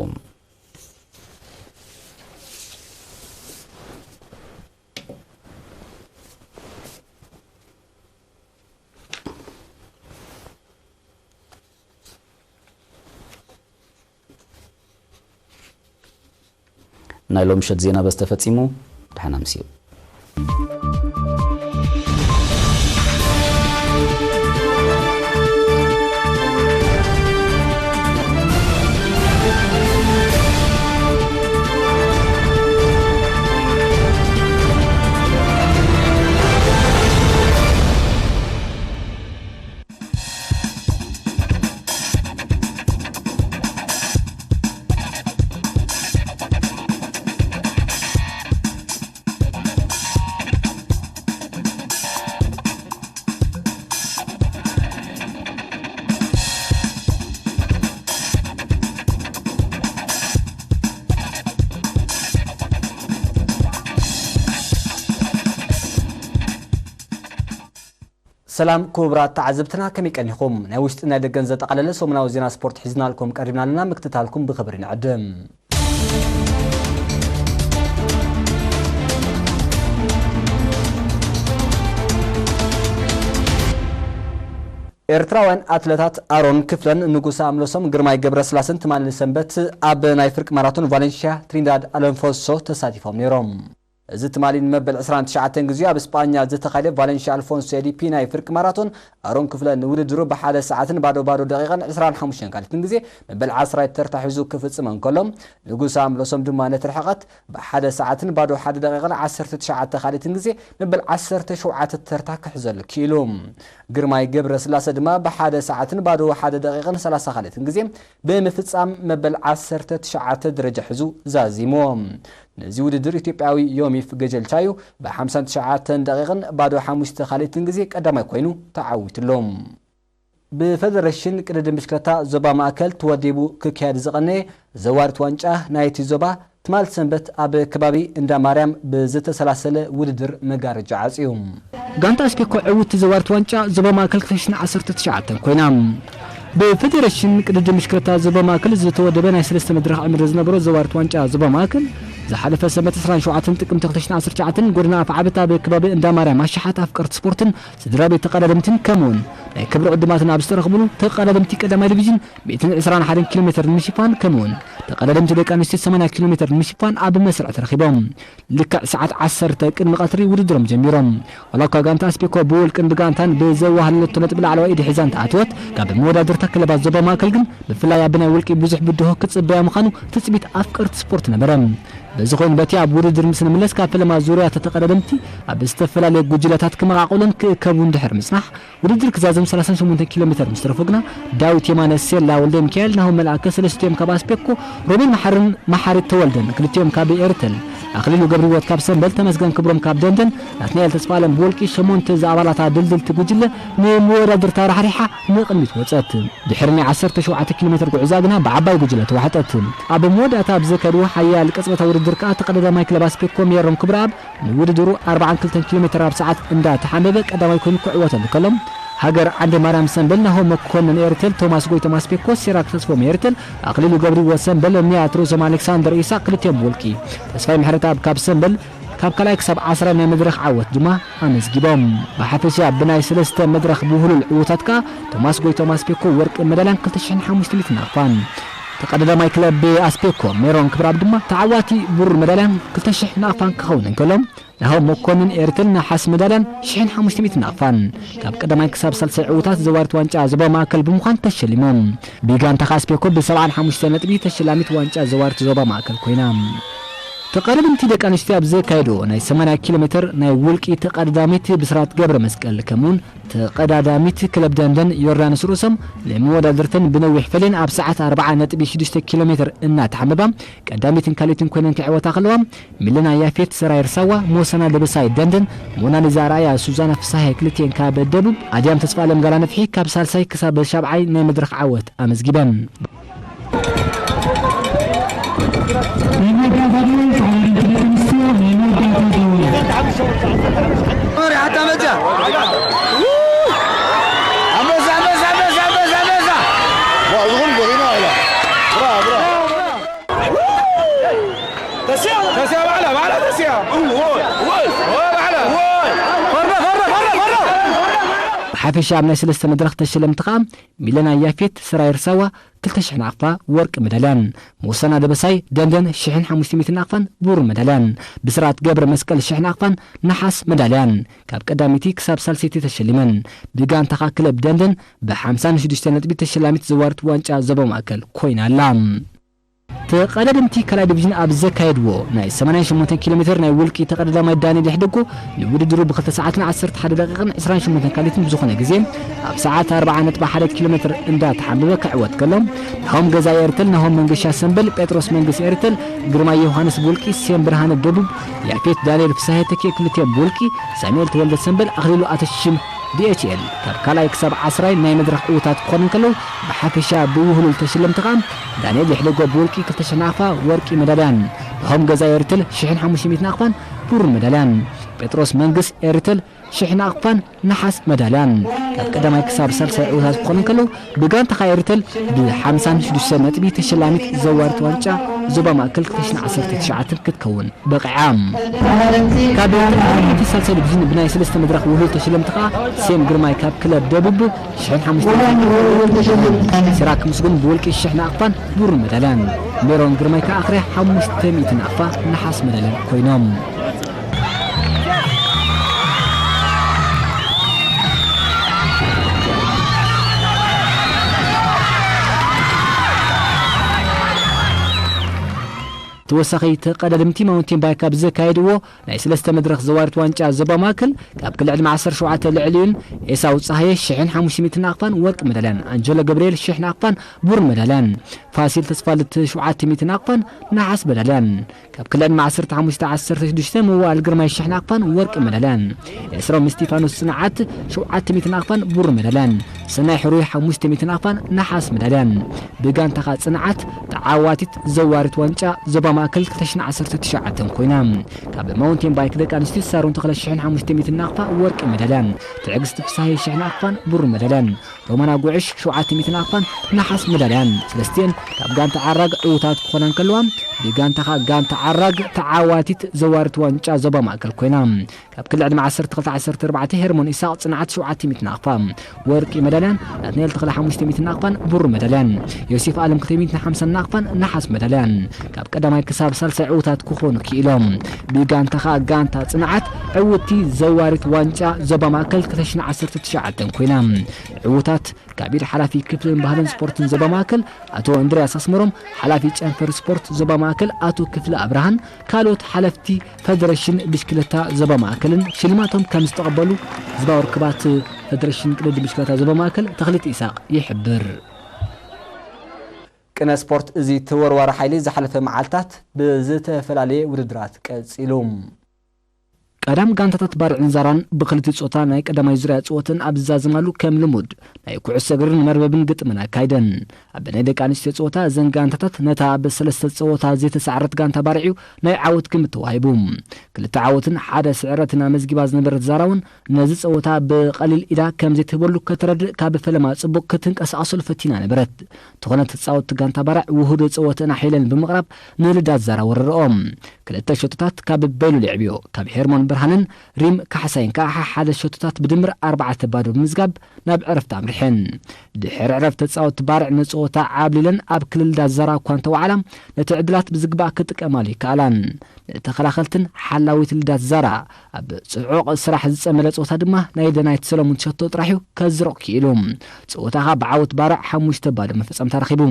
ናይ ሎም ምሸት ዜና በዚ ተፈጺሙ። ደሓን ኣምስዩ። ሰላም ክቡራት ተዓዘብትና፣ ከመይ ቀኒኹም? ናይ ውሽጥን ናይ ደገን ዘጠቓለለ ሰሙናዊ ዜና ስፖርት ሒዝናልኩም ቀሪብና ኣለና። ምክትታልኩም ብኽብሪ ንዕድም። ኤርትራውያን ኣትለታት ኣሮን ክፍለን ንጉሰ ኣምለሶም ግርማይ ገብረስላሰን ትማሊ ሰንበት ኣብ ናይ ፍርቂ ማራቶን ቫሌንሽያ ትሪንዳድ ኣለንፎሶ ተሳቲፎም ነይሮም። እዚ ትማሊ ንመበል ዕስራን ትሽዓተን ግዜ ኣብ ስጳኛ ዝተኻየደ ቫሌንሽያ ኣልፎንሶ ኤዲፒ ናይ ፍርቂ ማራቶን ኣሮን ክፍለ ንውድድሩ ብሓደ ሰዓትን ባዶ ባዶ ደቂቓን ዕስራን ሓሙሽተን ካልትን ግዜ መበል ዓስራይ ተርታ ሒዙ ክፍጽም እንከሎ፣ ንጉስ ኣምለሶም ድማ ነቲ ርሕቐት ብሓደ ሰዓትን ባዶ ሓደ ደቂቓን ዓሰርተ ትሽዓተ ካልትን ግዜ መበል ዓሰርተ ሸውዓተ ተርታ ክሕዘሉ ክኢሉ። ግርማይ ገብረ ስላሰ ድማ ብሓደ ሰዓትን ባዶ ሓደ ደቂቓን ሰላሳ ካልትን ግዜ ብምፍጻም መበል ዓሰርተ ትሽዓተ ደረጃ ሒዙ ዛዚሙ። ነዚ ውድድር ኢትዮጵያዊ ዮሚፍ ገጀልቻዩ ብሓምሳን ትሽዓተን ደቂቕን ባዶ ሓሙሽተ ካልትን ግዜ ቀዳማይ ኮይኑ ተዓዊትሉ። ብፈደረሽን ቅድድም ብሽክለታ ዞባ ማእከል ተወዲቡ ክካየድ ዝቐነየ ዘዋሪት ዋንጫ ናይቲ ዞባ ትማል ሰንበት ኣብ ከባቢ እንዳ ማርያም ብዝተሰላሰለ ውድድር መጋረጃ ዓጽዩ። ጋንታ ኣስፔኮ ዕውቲ ዘዋሪት ዋንጫ ዞባ ማእከል ክልተ ሽሕን ዓሰርተ ትሽዓተን ኮይና። ብፈደረሽን ቅድድም ብሽክለታ ዞባ ማእከል ዝተወደበ ናይ ሰለስተ መድረኽ ዕምሪ ዝነበሮ ዘዋሪት ዋንጫ ዞባ ማእከል ዝሓለፈ ሰንበት ዕስራን ሸውዓተን ጥቅምቲ ክልተ ሽሕን ዓሰርተ ትሽዓተን ጎደና ኣፍዓበት ኣብ ከባቢ እንዳ ማርያም ኣሽሓት ኣፍቀርቲ ስፖርትን ስድራ ቤት ተቐዳደምትን ከምኡውን ናይ ክብሪ ዕዱማትን ኣብ ዝተረኽብሉ ተቐዳደምቲ ቀዳማይ ዲቪዥን ሚእትን ዕስራን ሓደን ኪሎ ሜተር ንምሽፋን ከምኡውን ተቐዳደምቲ ደቂ ኣንስትዮ ሰማንያ ኪሎ ሜተር ንምሽፋን ኣብ መስርዕ ተረኺቦም። ልክዕ ሰዓት ዓሰርተ ቅድሚ ቀትሪ ውድድሮም ጀሚሮም። ዋላ እኳ ጋንታ ኣስፔኮ ብውልቅን ብጋንታን ብዘዋህለለቶ ነጥቢ ላዕለዋይ ኢድ ሒዛ እንተኣትወት፣ ካብ መወዳድርታ ክለባት ዞባ ማእከል ግን ብፍላይ ኣብ ናይ ውልቂ ብዙሕ ብድሆ ክጽበያ ምዃኑ ትጽቢት ኣፍቀርቲ ስፖርት ነበረ። በዚ ኮይኑ በቲ ኣብ ውድድር ምስ ንምለስ ካብ ፈለማ ዙርያ ተተቐዳደምቲ ኣብ ዝተፈላለየ ጉጅለታት ክመቓቐሉን ክእከቡን ድሕሪ ምጽናሕ፣ ውድድር ክዛዘም ሰላሳን ሸሞንተን ኪሎ ሜተር ምስ ተረፎ ግና ዳዊት የማነ፣ ሴላ ወልደ ሚካኤል፣ ናሆም መልኣከ፣ ሰለስቲኦም ካብ ኣስፔኮ፣ ሮቤል መሓርን መሓሪ ተወልደን፣ ክልቲኦም ካብ ኤርተል፣ ኣኽሊሉ ገብረህይወት ካብ ሰምበል፣ ተመስገን ክብሮም ካብ ደንደን፣ ናትናኤል ተስፋኣለም ብወልቂ ሸሞንተ ዝኣባላታ ድልድልቲ ጉጅለ ንመወዳድርታ ራሕሪሓ ንቕድሚት ወጸት። ድሕሪ ናይ ዓሰርተ ሸውዓተ ኪሎ ሜተር ጉዕዛ ግና ብዓባይ ጉጅለ ተዋሕጠት። ኣብ መወዳእታ ኣብ ዘካየድዎ ሓያል ቅጽበታዊ ውድድር ከኣ ተቐዳዳማይ ክለብ ኣስፔኮ ሜሮን ክብረኣብ ንውድድሩ ኣርባዓን ክልተን ኪሎ ሜተር ኣብ ሰዓት እንዳተሓንበበ ቀዳማይ ኮይኑ ክዕወተሉ ከሎ፣ ሃገር ዓንደ ማርያም ሰምበል ናሆም መኮንን ኤርትል፣ ቶማስ ጎይቶም ኣስፔኮ፣ ሲራክ ተስፎም ኤርትል፣ ኣክሊሉ ገብሪዎ ሰምበል፣ ኒያት ርእሶም ኣሌክሳንደር ኢሳቅ ክልቲኦም ብውልቂ፣ ተስፋይ ምሕረተኣብ ካብ ሰምበል ካብ ካልኣይ ክሳብ ዓስራይ ናይ መድረኽ ዓወት ድማ ኣመዝጊቦም። ብሓፈሻ ብናይ ሰለስተ መድረኽ ብውህሉል ዕውታት ከኣ ቶማስ ጎይቶም ኣስፔኮ ወርቂ መዳልያን ክልተ ሽሕን ሓሙሽተ ሚእትን ናቕፋን። ተቐዳዳማይ ክለብ ኣስፔኮ ሜሮን ክብረኣብ ድማ ተዓዋቲ ብሩር መዳልያን ክልተ ሽሕ ናቕፋን ክኸውን እንከሎ፣ ናሆም መኮንን ኤርትል ነሓስ መዳልያን ሽሕን ሓሙሽተ ሚእትን ናቕፋን። ካብ ቀዳማይ ክሳብ ሳልሳይ ዕውታት ዘዋሪት ዋንጫ ዞባ ማእከል ብምዃን ተሸሊሞም። ብጋንታ ከኣ ኣስፔኮ ብሰብዓን ሓሙሽተ ነጥቢ ተሸላሚት ዋንጫ ዘዋሪት ዞባ ማእከል ኮይና። ተቐዳደምቲ ደቂ ኣንስትዮ ኣብ ዘካየድዎ ናይ ሰማንያ ኪሎ ሜትር ናይ ውልቂ ተቐዳዳሚት ብስራት ገብረ መስቀል ከምኡውን ተቐዳዳሚት ክለብ ደንደን ዮርዳኖስ ርእሶም ንመወዳድርተን ብነዊሕ ፈልየን ኣብ ሰዓት ኣርብዓ ነጥቢ ሽዱሽተ ኪሎ ሜትር እናተሓንበባ ቀዳሚትን ካልኢትን ኮይነን ክዕወታ ከለዋ፣ ሚለና ያፌት፣ ሰራይ ርሳዋ፣ ሞሰና ደበሳይ ደንደን፣ ሞናሊዛ ኣርኣያ፣ ሱዛና ፍሳሄ ክልቲኤን ካብ ደቡብ፣ ኣድያም ተስፋኣለም ጋላ ነፍሒ ካብ ሳልሳይ ክሳብ ሻብዓይ ናይ መድረኽ ዓወት ኣመዝጊበን። ናይ መወዳእታ ድዩ? ጻዕዳ ደቂ ኣንስትዮ ናይ መወዳእታ ደወል። ኣንበሳ፣ ኣንበሳ፣ ኣንበሳ፣ ኣንበሳ፣ ኣንበሳ፣ ኣንበሳ። ዋ፣ እዚ ኹሉ ጎሂና ኢላ። ብራ፣ ብራ። ተስያ፣ ተስያ፣ ባዕላ፣ ባዕላ፣ ተስያ። እዎ፣ እዎ፣ እዎ፣ ባዕላ። እዎ። ፈረ፣ ፈረ፣ ፈረ፣ ፈረ። ብሓፈሻ ኣብ ናይ ሰለስተ መድረኽ ተሸለምቲ ኸኣ ሚለና ያፌት፣ ስራይ ርሳዋ፣ ክልተ ሽሕ ናቕፋ ወርቂ መዳልያን፣ ሞሳና ደበሳይ፣ ደንደን፣ ሽሕን ሓሙሽተ ሚእትን ናቕፋን ብሩር መዳልያን፣ ብስራት ገብረ መስቀል፣ ሽሕ ናቕፋን ነሓስ መዳልያን ካብ ቀዳመይቲ ክሳብ ሳልሰይቲ ተሸሊመን። ብጋንታ ኸኣ ክለብ ደንደን ብሓምሳን ሽዱሽተ ነጥቢ ተሸላሚት ዘዋሪት ዋንጫ ዞባ ማእከል ኮይና ኣላ። ተቐዳደምቲ ካልኣይ ዲቪዥን ኣብ ዘካየድዎ ናይ ሰማንያን ሸሞንተን ኪሎ ሜትር ናይ ውልቂ ተቐዳዳማይ ዳንኤል ይሕደጎ ንውድድሩ ብክልተ ሰዓትን ዓሰርተ ሓደ ደቂቕን ዕስራን ሸሞንተን ካልኢትን ብዝኾነ ግዜ ኣብ ሰዓት ኣርብዓ ነጥቢ ሓደ ኪሎ ሜትር እንዳተሓንበበ ክዕወት ከሎ፣ ናሆም ገዛኢ ኤርትል፣ ናሆም መንገሻ ሰምበል፣ ጴጥሮስ መንግስ ኤርትል፣ ግርማይ ዮሃንስ ብውልቂ፣ ሴም ብርሃነ ደቡብ፣ ያፌት ዳንኤል ፍሳሄ ተኪኤ ክልቲኦም ብውልቂ፣ ሳሙኤል ተወልደ ሰምበል፣ ኣኽሊሉ ኣተሽም ዲ ኤች ኤል ካብ ካልኣይ ክሳብ ዓስራይ ናይ መድረኽ ዕዉታት ክኾኑ እንከለዉ፣ ብሓፈሻ ብውህሉል ተሸለምቲ ኸኣ ዳንኤል ይሕደጎ ብውልቂ ክልተ ሽሕ ናቕፋ ወርቂ መዳልያን፣ ናሆም ገዛኢ ኤርትል ሽሕን ሓሙሽተ ሚእትን ናቕፋን ብሩር መዳልያን፣ ጴጥሮስ መንግስ ኤርትል ሽሕ ናቕፋን ነሓስ መዳልያን ካብ ቀዳማይ ክሳብ ሳልሳይ ዕዉታት ክኾኑ እንከለዉ፣ ብጋንታ ኸኣ ኤርትል ብሓምሳን ሽዱሽተ ነጥቢ ተሸላሚት ዘዋሪት ዋንጫ ዞባ ማእከል ክልተ ሽሕን ዓሰርተ ትሽዓተን ክትከውን በቒዓ። ካብ ተቐዳደምቲ ሳልሳይ ዲቪዥን ብናይ ሰለስተ መድረኽ ውህሉል ተሸለምቲ ኸኣ ሴም ግርማይ ካብ ክለብ ደቡብ ሽሕን ሓሙሽተ፣ ሲራክ ምስጉን ብውልቂ ሽሕ ናቕፋን ብሩር መዳልያን፣ ሜሮን ግርማይ ከኣ ኣኽርያ ሓሙሽተ ሚእቲ ናቕፋ ነሓስ መዳልያን ኮይኖም። ተወሳኺ ተቐዳደምቲ ማውንቴን ባይክ ኣብ ዘካየድዎ ናይ ሰለስተ መድረኽ ዘዋሪት ዋንጫ ዞባ ማእከል ካብ ክሊ ዕድመ ዓሰርተ ሸውዓተ ልዕሊኡን ኤሳው ጸሃየ ሽሕን ሓሙሽተ ሚእትን ናቕፋን ወርቂ መዳልያን፣ ኣንጀሎ ገብርኤል ሽሕ ናቕፋን ብሩር መዳልያን፣ ፋሲል ተስፋልት ሸውዓተ ሚእቲ ናቕፋን ነሓስ መዳልያን፣ ካብ ክሊ ዕድመ ዓሰርተ ሓሙሽተ ዓሰርተ ሽዱሽተ መዋእል ግርማይ ሽሕ ናቕፋን ወርቂ መዳልያን፣ ኤስሮም እስቲፋኖስ ጽንዓት ሸውዓተ ሚእቲ ናቕፋን ብሩር መዳልያን፣ ሰናይ ሕሩይ ሓሙሽተ ሚእቲ ናቕፋን ነሓስ መዳልያን፣ ብጋንታኻ ጽንዓት ተዓዋቲት ዘዋሪት ዋንጫ ዞባ ማእከል ክልተ ሽሕን ዓሰርተ ትሽዓተን ኮይና። ካብ ማውንቴን ባይክ ደቂ ኣንስትዮ ሳሮን ተኽለ ሽሕን ሓሙሽተ ሚእትን ናቕፋ ወርቂ መዳልያን፣ ትዕግስቲ ፍሳሃየ ሽሕ ናቕፋን ብሩር መዳልያን፣ ሮማና ጉዕሽ ሸውዓተ ሚእትን ናቕፋን ነሓስ መዳልያን፣ ሰለስቲኤን ካብ ጋንታ ዓራግ ዕዉታት ክኾና እንከለዋ፣ ብጋንታኻ ጋንታ ዓራግ ተዓዋቲት ዘዋሪት ዋንጫ ዞባ ማእከል ኮይና። ካብ ክሊ ዕድመ ዓሰርተ ክልተ ዓሰርተ ኣርባዕተ ሄርሞን ኢሳቕ ጽንዓት ሸውዓተ ሚእቲ ናቕፋ ወርቂ መዳልያን፣ ናትናኤል ተኽለ ሓሙሽተ ሚእቲ ናቕፋን ብሩር መዳልያን፣ ዮሴፍ ኣለም ክልተ ሚእትን ሓምሳን ናቕፋን ነሓስ መዳልያን ካብ ቀዳማይ ክሳብ ሳልሳይ ዕዉታት ክኾኑ ክኢሎም። ብጋንታ ኸኣ ጋንታ ጽንዓት ዕውቲ ዘዋሪት ዋንጫ ዞባ ማእከል ክልተ ሽሕን ዓሰርተ ትሽዓተን ኮይና። ዕዉታት ካብ ኢድ ሓላፊ ክፍልን ባህልን ስፖርትን ዞባ ማእከል ኣቶ እንድርያስ ኣስመሮም፣ ሓላፊ ጨንፈር ስፖርት ዞባ ማእከል ኣቶ ክፍለ ኣብርሃን ካልኦት ሓለፍቲ ፈደረሽን ብሽክለታ ዞባ ማእከልን ሽልማቶም ከም ዝተቐበሉ ህዝባዊ ርክባት ፈደረሽን ቅድድም ብሽክለታ ዞባ ማእከል ተኽሊት ኢሳቕ ይሕብር። ቅነ ስፖርት እዚ ተወርዋሪ ሓይሊ ዝሓለፈ መዓልታት ብዝተፈላለየ ውድድራት ቀጺሉ። ቀዳም ጋንታታት ባርዕን ዛራን ብክልቲኡ ጾታ ናይ ቀዳማይ ዙርያ ጸወተን ኣብ ዝዛዘማሉ ከም ልሙድ ናይ ኩዕሶ እግርን መርበብን ግጥምን ኣካይደን። ኣብ ናይ ደቂ ኣንስትዮ ጸወታ እዘን ጋንታታት ነታ ብሰለስተ ጸወታ ዘይተሳዕረት ጋንታ ባርዕ'ዩ ናይ ዓወት ግምት ተዋሂቡ። ክልተ ዓወትን ሓደ ስዕረትን ኣመዝጊባ ዝነበረት ዛራ እውን ነዚ ጸወታ ብቐሊል ኢዳ ከም ዘይትህበሉ ከተረድእ ካብ ፈለማ ጽቡቕ ክትንቀሳቐሰሉ ፈቲና ነበረት። እንተኾነ ተጻወትቲ ጋንታ ባርዕ ውሁድ ጸወተን ኣሒለን ብምቕራብ ንልዳት ዛራ ወረርኦም። ክልተ ሸቶታት ካብ በይሉ ልዕብዮ፣ ካብ ሄርሞን ብርሃንን ሪም ካሕሳይን ከኣ ሓደ ሸቶታት ብድምር ኣርባዕተ ባዶ ብምዝጋብ ናብ ዕረፍቲ ኣምሪሐን። ድሕሪ ዕረፍቲ ተጻወትቲ ባርዕ ንጸወታ ዓብሊለን ኣብ ክልል ዳዛራ እኳ እንተወዓላ፣ ነቲ ዕድላት ብዝግባእ ክጥቀማሉ ይከኣላን። ንተኸላኸልትን ሓላዊት ልዳት ዛራ ኣብ ጽዑቕ ስራሕ ዝጸመደ ጸወታ ድማ ናይ ደናይት ሰለሙን ሸቶ ጥራሕ'ዩ ከዝርቕ ክኢሉ። ጸወታኻ ብዓወት ባርዕ ሓሙሽተ ባዶ መፈጸምታ ረኺቡ።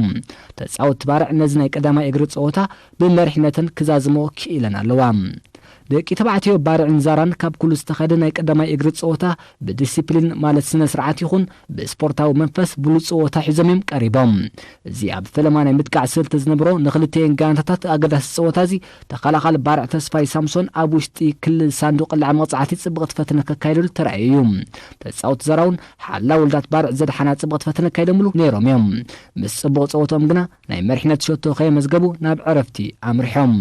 ተጻወትቲ ባርዕ ነዚ ናይ ቀዳማይ እግሪ ጸወታ ብመሪሕነተን ክዛዝምኦ ክኢለን ኣለዋ። ደቂ ተባዕትዮ ባርዕን ዛራን ካብ ኩሉ ዝተኸደ ናይ ቀዳማይ እግሪ ጸወታ ብዲሲፕሊን ማለት ስነ ስርዓት ይኹን ብስፖርታዊ መንፈስ ብሉጽ ጸወታ ሒዞም እዮም ቀሪቦም። እዚ ኣብ ፈለማ ናይ ምጥቃዕ ስልቲ ዝነበሮ ንክልቲኤን ጋንታታት ኣገዳሲ ጸወታ እዚ ተኸላኻሊ ባርዕ ተስፋይ ሳምሶን ኣብ ውሽጢ ክልል ሳንዱቕ ቅልዓ መቕጻዕቲ ጽብቕቲ ፈተነ ከካይደሉ ተራእዩ እዩ። ተጻወቲ ዛራ እውን ሓላ ውልዳት ባርዕ ዘድሓና ጽብቕቲ ፈተነ ካይደምሉ ነይሮም እዮም። ምስ ጽቡቕ ጸወቶም ግና ናይ መሪሕነት ሸቶ ከየመዝገቡ ናብ ዕረፍቲ ኣምሪሖም።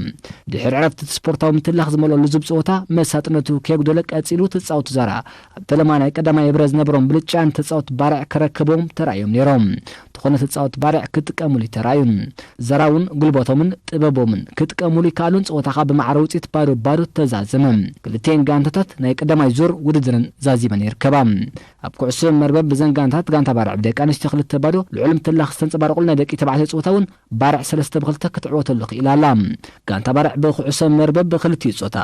ድሕሪ ዕረፍቲ እቲ ስፖርታዊ ምትላኽ ዝመልኦ ልዙብ ጸወታ መሳጥነቱ ከየጉደለ ቀጺሉ ተጻወቲ ዛራ ኣብ ፈለማ ናይ ቀዳማይ እብረ ዝነበሮም ብልጫ ንተጻወቲ ባርዕ ከረከቦም ተራእዮም ነይሮም። እንተኾነ ተጻወቲ ባርዕ ክጥቀሙሉ ተራእዩን ዛራ እውን ጉልበቶምን ጥበቦምን ክጥቀሙሉ ይከኣሉን ጸወታኻ ብማዕረ ውጽኢት ባዶ ባዶ ተዛዘመ። ክልቲኤን ጋንታታት ናይ ቀዳማይ ዙር ውድድርን ዛዚመን ይርከባ። ኣብ ኩዕሶ መርበብ ብዘን ጋንታት ጋንታ ባርዕ ብደቂ ኣንስትዮ ክልተ ባዶ ልዑል ምትላኽ ዝተንጸባረቑሉ ናይ ደቂ ተባዕትዮ ጸወታ እውን ባርዕ ሰለስተ ብክልተ ክትዕወተሉ ክኢላ ኣላ። ጋንታ ባርዕ ብኩዕሶ መርበብ ብክልቲኡ ጾታ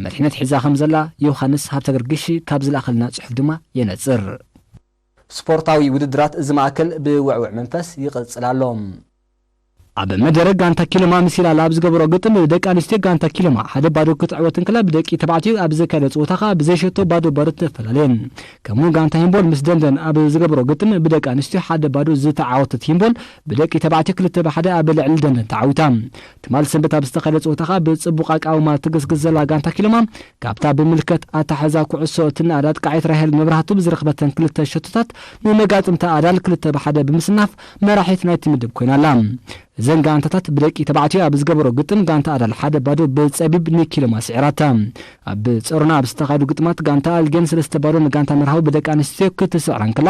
መሪሕነት ሒዛ ከም ዘላ ዮሃንስ ሃብተገርግሽ ካብ ዝለኣኸልና ጽሑፍ ድማ የነጽር። ስፖርታዊ ውድድራት እዚ ማእከል ብውዕውዕ መንፈስ ይቕጽል ኣሎ። ኣብ መደረ ጋንታ ኪሎማ ምስ ኢላላ ኣብ ዝገበሮ ግጥም ብደቂ ኣንስትዮ ጋንታ ኪሎማ ሓደ ባዶ ክትዕወት እንከላ ብደቂ ተባዕትዮ ኣብ ዘካየደ ጸወታ ከኣ ብዘይሸቶ ባዶ ባዶ ተፈላለየን። ከምኡ ጋንታ ሂምቦል ምስ ደንደን ኣብ ዝገበሮ ግጥም ብደቂ ኣንስትዮ ሓደ ባዶ ዝተዓወተት ሂምቦል ብደቂ ተባዕትዮ ክልተ ብሓደ ኣብ ልዕሊ ደንደን ተዓዊታ። ትማል ሰንበት ኣብ ዝተኻየደ ጸወታ ከኣ ብጽቡቕ ኣቃውማ ትግስግስ ዘላ ጋንታ ኪሎማ ካብታ ብምልከት ኣታሓዛ ኩዕሶ እትነኣድ ኣጥቃዒት ራሄል መብራህቱ ብዝረኽበተን ክልተ ሸቶታት ንመጋጥምታ ኣዳል ክልተ ብሓደ ብምስናፍ መራሒት ናይቲ ምድብ ኮይና ኣላ። እዘን ጋንታታት ብደቂ ተባዕትዮ ኣብ ዝገበሮ ግጥም ጋንታ ኣዳል ሓደ ባዶ ብጸቢብ ንኪሎማ ስዒራታ። ኣብ ጸሮና ኣብ ዝተኻየዱ ግጥማት ጋንታ ኣልጌን ሰለስተ ባዶ ንጋንታ መርሃዊ ብደቂ ኣንስትዮ ክትስዕራ እንከላ፣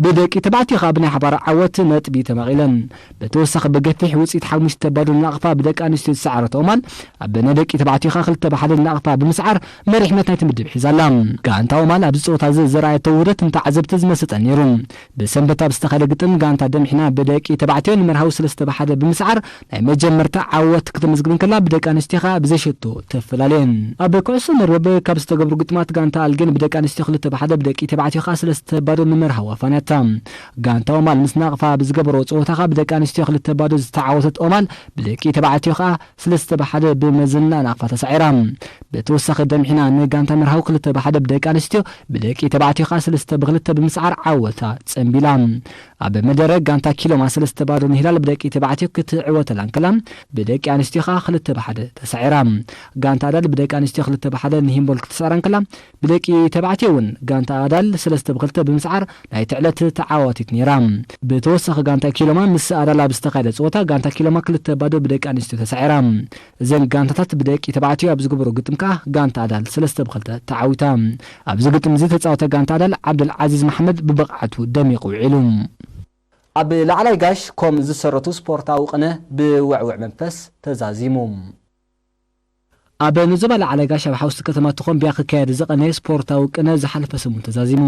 ብደቂ ተባዕትዮ ከኣ ብናይ ሓባር ዓወት ነጥቢ ተማቒለን። ብተወሳኺ ብገፊሕ ውጽኢት ሓሙሽተ ባዶ ንናቕፋ ብደቂ ኣንስትዮ ዝሰዓረት ኦማል፣ ኣብ ናይ ደቂ ተባዕትዮ ከኣ ክልተ ብሓደ ንናቕፋ ብምስዓር መሪሕነት ናይቲ ምድብ ሒዛ ኣላ። ጋንታ ኦማል ኣብዚ ጸወታ እዚ ዘርኣየቶ ውህደት ንተዓዘብቲ ዝመሰጠ ነይሩ። ብሰንበት ኣብ ዝተኻየደ ግጥም ጋንታ ደምሒና ብደቂ ተባዕትዮ ንመርሃዊ ሰለስተ ብሓደ ብምስዓር ናይ መጀመርታ ዓወት ክተመዝግብ እንከላ ብደቂ ኣንስትዮ ከኣ ብዘይሸቶ ተፈላለየን። ኣብ ኩዕሶ መርበብ ካብ ዝተገብሩ ግጥማት ጋንታ ኣልጌን ብደቂ ኣንስትዮ ክልተ ብሓደ ብደቂ ተባዕትዮ ከኣ ሰለስተ ባዶ ንመርሃዊ ኣፋንያታ። ጋንታ ኦማል ምስ ናቕፋ ብዝገበሮ ጸወታ ከኣ ብደቂ ኣንስትዮ ክልተ ባዶ ዝተዓወተት ኦማል ብደቂ ተባዕትዮ ከኣ ሰለስተ ብሓደ ብመዘና ናቕፋ ተሳዒራ። ብተወሳኺ ደምሒና ንጋንታ መርሃዊ ክልተ ብሓደ ብደቂ ኣንስትዮ ብደቂ ተባዕትዮ ከኣ ሰለስተ ብክልተ ብምስዓር ዓወታ ጸንቢላ። ኣብ መደረ ጋንታ ኪሎማ ሰለስተ ባዶ ንሂላል ብደቂ ተባዕትዮ ክትዕወተላ እንከላ ብደቂ ኣንስትዮ ከኣ ክልተ ብሓደ ተሳዒራ። ጋንታ ኣዳል ብደቂ ኣንስትዮ ክልተ ብሓደ ንሂምቦል ክትስዕራ እንከላ ብደቂ ተባዕትዮ እውን ጋንታ ኣዳል ሰለስተ ብክልተ ብምስዓር ናይቲ ዕለት ተዓዋቲት ነይራ። ብተወሳኺ ጋንታ ኪሎማ ምስ ኣዳል ኣብ ዝተኻየደ ጸወታ ጋንታ ኪሎማ ክልተ ባዶ ብደቂ ኣንስትዮ ተሳዒራ። እዘን ጋንታታት ብደቂ ተባዕትዮ ኣብ ዝገበሮ ግጥም ከኣ ጋንታ ኣዳል ሰለስተ ብክልተ ተዓዊታ። ኣብዚ ግጥም እዚ ተጻወተ ጋንታ ኣዳል ዓብደል ዓዚዝ መሓመድ ብብቕዓቱ ደሚቑ ውዒሉ። ኣብ ላዕላይ ጋሽ ኮም ዝሰረቱ ስፖርታዊ ቅነ ብውዕውዕ መንፈስ ተዛዚሙ። ኣብ ንዞባ ላዕላይ ጋሽ ኣብ ሓውሲ ከተማ ተኾምቢያ ክካየድ ዝቐነየ ስፖርታዊ ቅነ ዝሓለፈ ሰሙን ተዛዚሙ።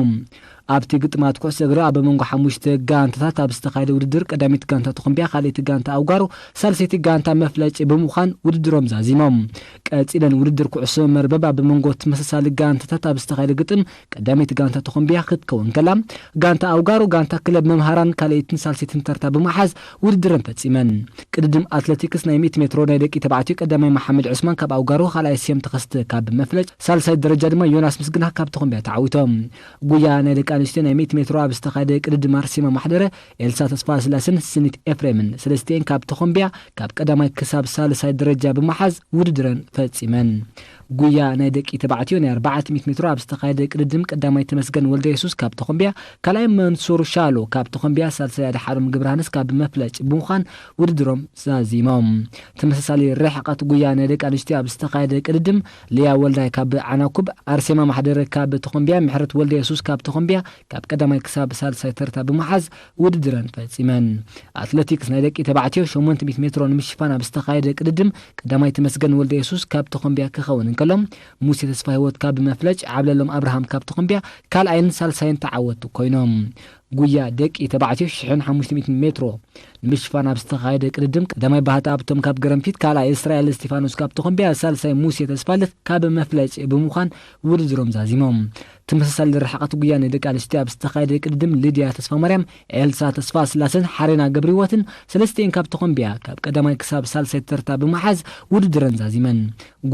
ኣብቲ ግጥማት ኩዕሶ እግሪ ኣብ መንጎ ሓሙሽተ ጋንታታት ኣብ ዝተኻየደ ውድድር ቀዳሚት ጋንታ ተኾምቢያ ካልኣይቲ ጋንታ ኣውጋሮ ሳልሰይቲ ጋንታ መፍለጪ ብምዃን ውድድሮም ዛዚሞም። ቀጺለን ውድድር ኩዕሶ መርበብ ኣብ መንጎ ተመሳሳሊ ጋንታታት ኣብ ዝተኻየደ ግጥም ቀዳመይቲ ጋንታ ተኾምቢያ ክትከውን ከላ፣ ጋንታ ኣውጋሮ ጋንታ ክለብ መምሃራን ካልኣይትን ሳልሰይትን ተርታ ብምሓዝ ውድድረን ፈጺመን። ቅድድም ኣትሌቲክስ ናይ ሚእቲ ሜትሮ ናይ ደቂ ተባዕትዮ ቀዳማይ መሓመድ ዑስማን ካብ ኣውጋሮ፣ ካልኣይ ስዮም ተኸስተ ካብ መፍለጭ፣ ሳልሳይ ደረጃ ድማ ዮናስ ምስግና ካብ ተኾምቢያ ተዓዊቶም። ጉያ ናይ ደቂ ኣንስትዮ ናይ ሚእቲ ሜትሮ ኣብ ዝተኻየደ ቅድድም ኣርሴማ ማሕደረ፣ ኤልሳ ተስፋስላሰን ስኒት ኤፍሬምን ሰለስቲኤን ካብ ተኾምቢያ ካብ ቀዳማይ ክሳብ ሳልሳይ ደረጃ ብምሓዝ ውድድረን ፈጺመን። ጉያ ናይ ደቂ ተባዕትዮ ናይ ኣርባዕተ ሚእቲ ሜትሮ ኣብ ዝተኻየደ ቅድድም ቀዳማይ ተመስገን ወልደ የሱስ ካብ ተኾምቢያ፣ ካልኣይ መንሱር ሻሎ ካብ ተኾምቢያ፣ ሳልሳይ ኣድሓኖም ገብረሃንስ ካብ መፍለጭ ብምዃን ውድድሮም ዛዚሞም። ተመሳሳሊ ርሕቐት ጉያ ናይ ደቂ ኣንስትዮ ኣብ ዝተኻየደ ቅድድም፣ ሊያ ወልዳይ ካብ ዓናኩብ፣ ኣርሴማ ማሕደረ ካብ ተኾምቢያ፣ ምሕረት ወልደ የሱስ ካብ ተኾምቢያ ካብ ቀዳማይ ክሳብ ሳልሳይ ተርታ ብምሓዝ ውድድረን ፈጺመን። ኣትለቲክስ ናይ ደቂ ተባዕትዮ ሸሞንተ ሚእቲ ሜትሮ ንምሽፋን ኣብ ዝተኻየደ ቅድድም ቀዳማይ ተመስገን ወልደ የሱስ ካብ ተኾምቢያ ክኸውን እንከሎ፣ ሙሴ ተስፋ ህይወት ካብ መፍለጭ፣ ዓብለሎም ኣብርሃም ካብ ተኾምቢያ ካልኣይን ሳልሳይን ተዓወቱ ኮይኖም። ጉያ ደቂ ተባዕትዮ ሽሕን ሓሙሽተ ሚእትን ሜትሮ ንምሽፋን ኣብ ዝተኻየደ ቅድድም ቀዳማይ ባህታ ኣብቶም ካብ ገረንፊት፣ ካልኣይ እስራኤል እስቲፋኖስ ካብ ተኾምቢያ፣ ሳልሳይ ሙሴ ተስፋልት ካብ መፍለጭ ብምዃን ውድድሮም ዛዚሞም። ተመሳሳሊ ርሕቐት ጉያ ናይ ደቂ ኣንስትዮ ኣብ ዝተኻየደ ቅድድም ሊድያ ተስፋማርያም፣ ኤልሳ ተስፋስላሰን ሓሬና ገብረህይወትን ሰለስቲኤን ካብ ተኾምቢያ ካብ ቀዳማይ ክሳብ ሳልሳይ ተርታ ብምሓዝ ውድድረን ዛዚመን።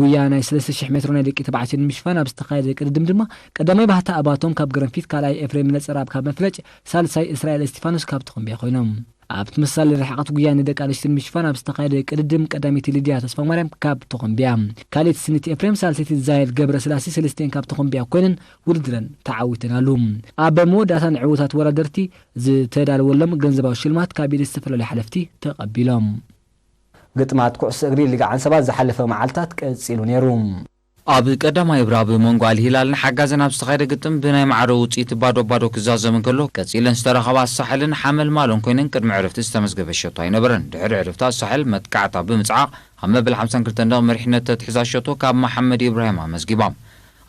ጉያ ናይ ሰለስተ ሽሕ ሜትሮ ናይ ደቂ ተባዕትዮ ንምሽፋን ኣብ ዝተኻየደ ቅድድም ድማ ቀዳማይ ባህታ ኣባቶም ካብ ገረንፊት፣ ካልኣይ ኤፍሬም ነጸራብ ካብ መፍለጭ፣ ሳልሳይ እስራኤል እስቲፋኖስ ካብ ተኾምቢያ ኮይኖም። ኣብ ተመሳሳሊ ርሕቐት ጉያ ንደቂ ኣንስትዮ ንምሽፋን ኣብ ዝተኻየደ ቅድድም ቀዳመይቲ ሊድያ ተስፋማርያም ካብ ተኾምቢያ፣ ካልኣይቲ ስኒት ኤፍሬም፣ ሳልሰይቲ ዛየል ገብረ ስላሴ ሰለስቲኤን ካብ ተኾምቢያ ኮይነን ውድድረን ተዓዊተናሉ። ኣብ መወዳእታ ንዕዉታት ተወዳደርቲ ዝተዳለወሎም ገንዘባዊ ሽልማት ካብ ኢድ ዝተፈላለዩ ሓለፍቲ ተቐቢሎም። ግጥማት ኩዕሶ እግሪ ሊግ ዓንሰባ ዝሓለፈ መዓልታት ቀጺሉ ነይሩ። ኣብ ቀዳማይ ብራብ መንጎ ኣልሂላልን ሓጋዝን ኣብ ዝተኻየደ ግጥም ብናይ ማዕረ ውጽኢት ባዶ ባዶ ክዛዘም እንከሎ፣ ቀጺለን ዝተረኸባ ሳሕልን ሓመልማሎን ኮይነን ቅድሚ ዕረፍቲ ዝተመዝገበ ሸቶ ኣይነበረን። ድሕሪ ዕረፍቲ ኣሳሕል መጥቃዕታ ብምጽዓቕ ኣብ መበል ሓምሳን ክልተን ደቕ መሪሕነት ተትሕዛ ሸቶ ካብ መሓመድ ኢብራሂም ኣመዝጊባ።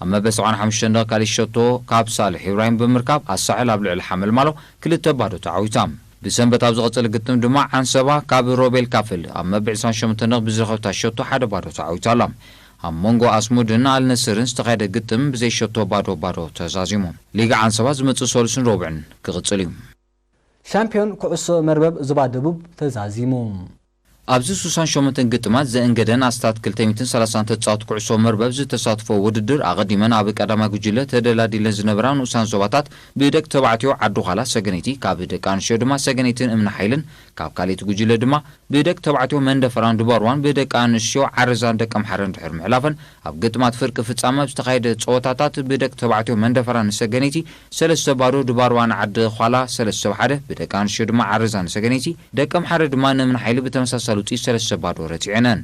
ኣብ መበል ሰብዓን ሓሙሽተን ደቕ ካልእ ሸቶ ካብ ሳልሕ ኢብራሂም ብምርካብ ኣሳሕል ኣብ ልዕሊ ሓመልማሎ ክልተ ባዶ ተዓዊታ። ብሰንበት ኣብ ዝቐጸለ ግጥም ድማ ዓንሰባ ካብ ሮቤል ካፍል ኣብ መበል ዕስራን ሸሞንተን ደቕ ብዝረኸብታ ሸቶ ሓደ ባዶ ተዓዊታ ኣላ። ኣብ መንጎ ኣስሙድን ኣልነስርን ዝተኻየደ ግጥም ብዘይ ሸቶ ባዶ ባዶ ተዛዚሙ። ሊግ ዓንሰባ ዝመጽእ ሰሉስን ረቡዕን ክቕጽል እዩ። ሻምፒዮን ኩዕሶ መርበብ ዞባ ደቡብ ተዛዚሙ። ኣብዚ ሱሳን ሸሞንተን ግጥማት ዘእንገደን ኣስታት ክልተ ሚእትን ሰላሳን ተጻወቲ ኩዕሶ መርበብ ዝተሳትፎ ውድድር ኣቐዲመን ኣብ ቀዳማይ ጉጅለ ተደላዲለን ዝነበራ ንኡሳን ዞባታት ብደቂ ተባዕትዮ ዓዲ ዃላ ሰገነይቲ፣ ካብ ደቂ ኣንስትዮ ድማ ሰገነይትን እምኒ ሓይልን፣ ካብ ካልኣይቲ ጉጅለ ድማ ብደቂ ተባዕትዮ መንደፈራን ድባርዋን ብደቂ ኣንስትዮ ዓረዛን ደቀምሓረን ድሕሪ ምሕላፈን ኣብ ግጥማት ፍርቂ ፍጻመ ኣብ ዝተኻየደ ጸወታታት ብደቂ ተባዕትዮ መንደፈራን ንሰገነይቲ ሰለስተ ባዶ፣ ድባርዋ ንዓዲ ዃላ ሰለስተ ሓደ፣ ብደቂ ኣንስትዮ ድማ ዓረዛ ንሰገነይቲ፣ ደቀምሓረ ድማ ንእምኒ ሓይሊ ብተመሳሳሊ ውጽኢት ሰለስተ ባዶ ረቲዐነን።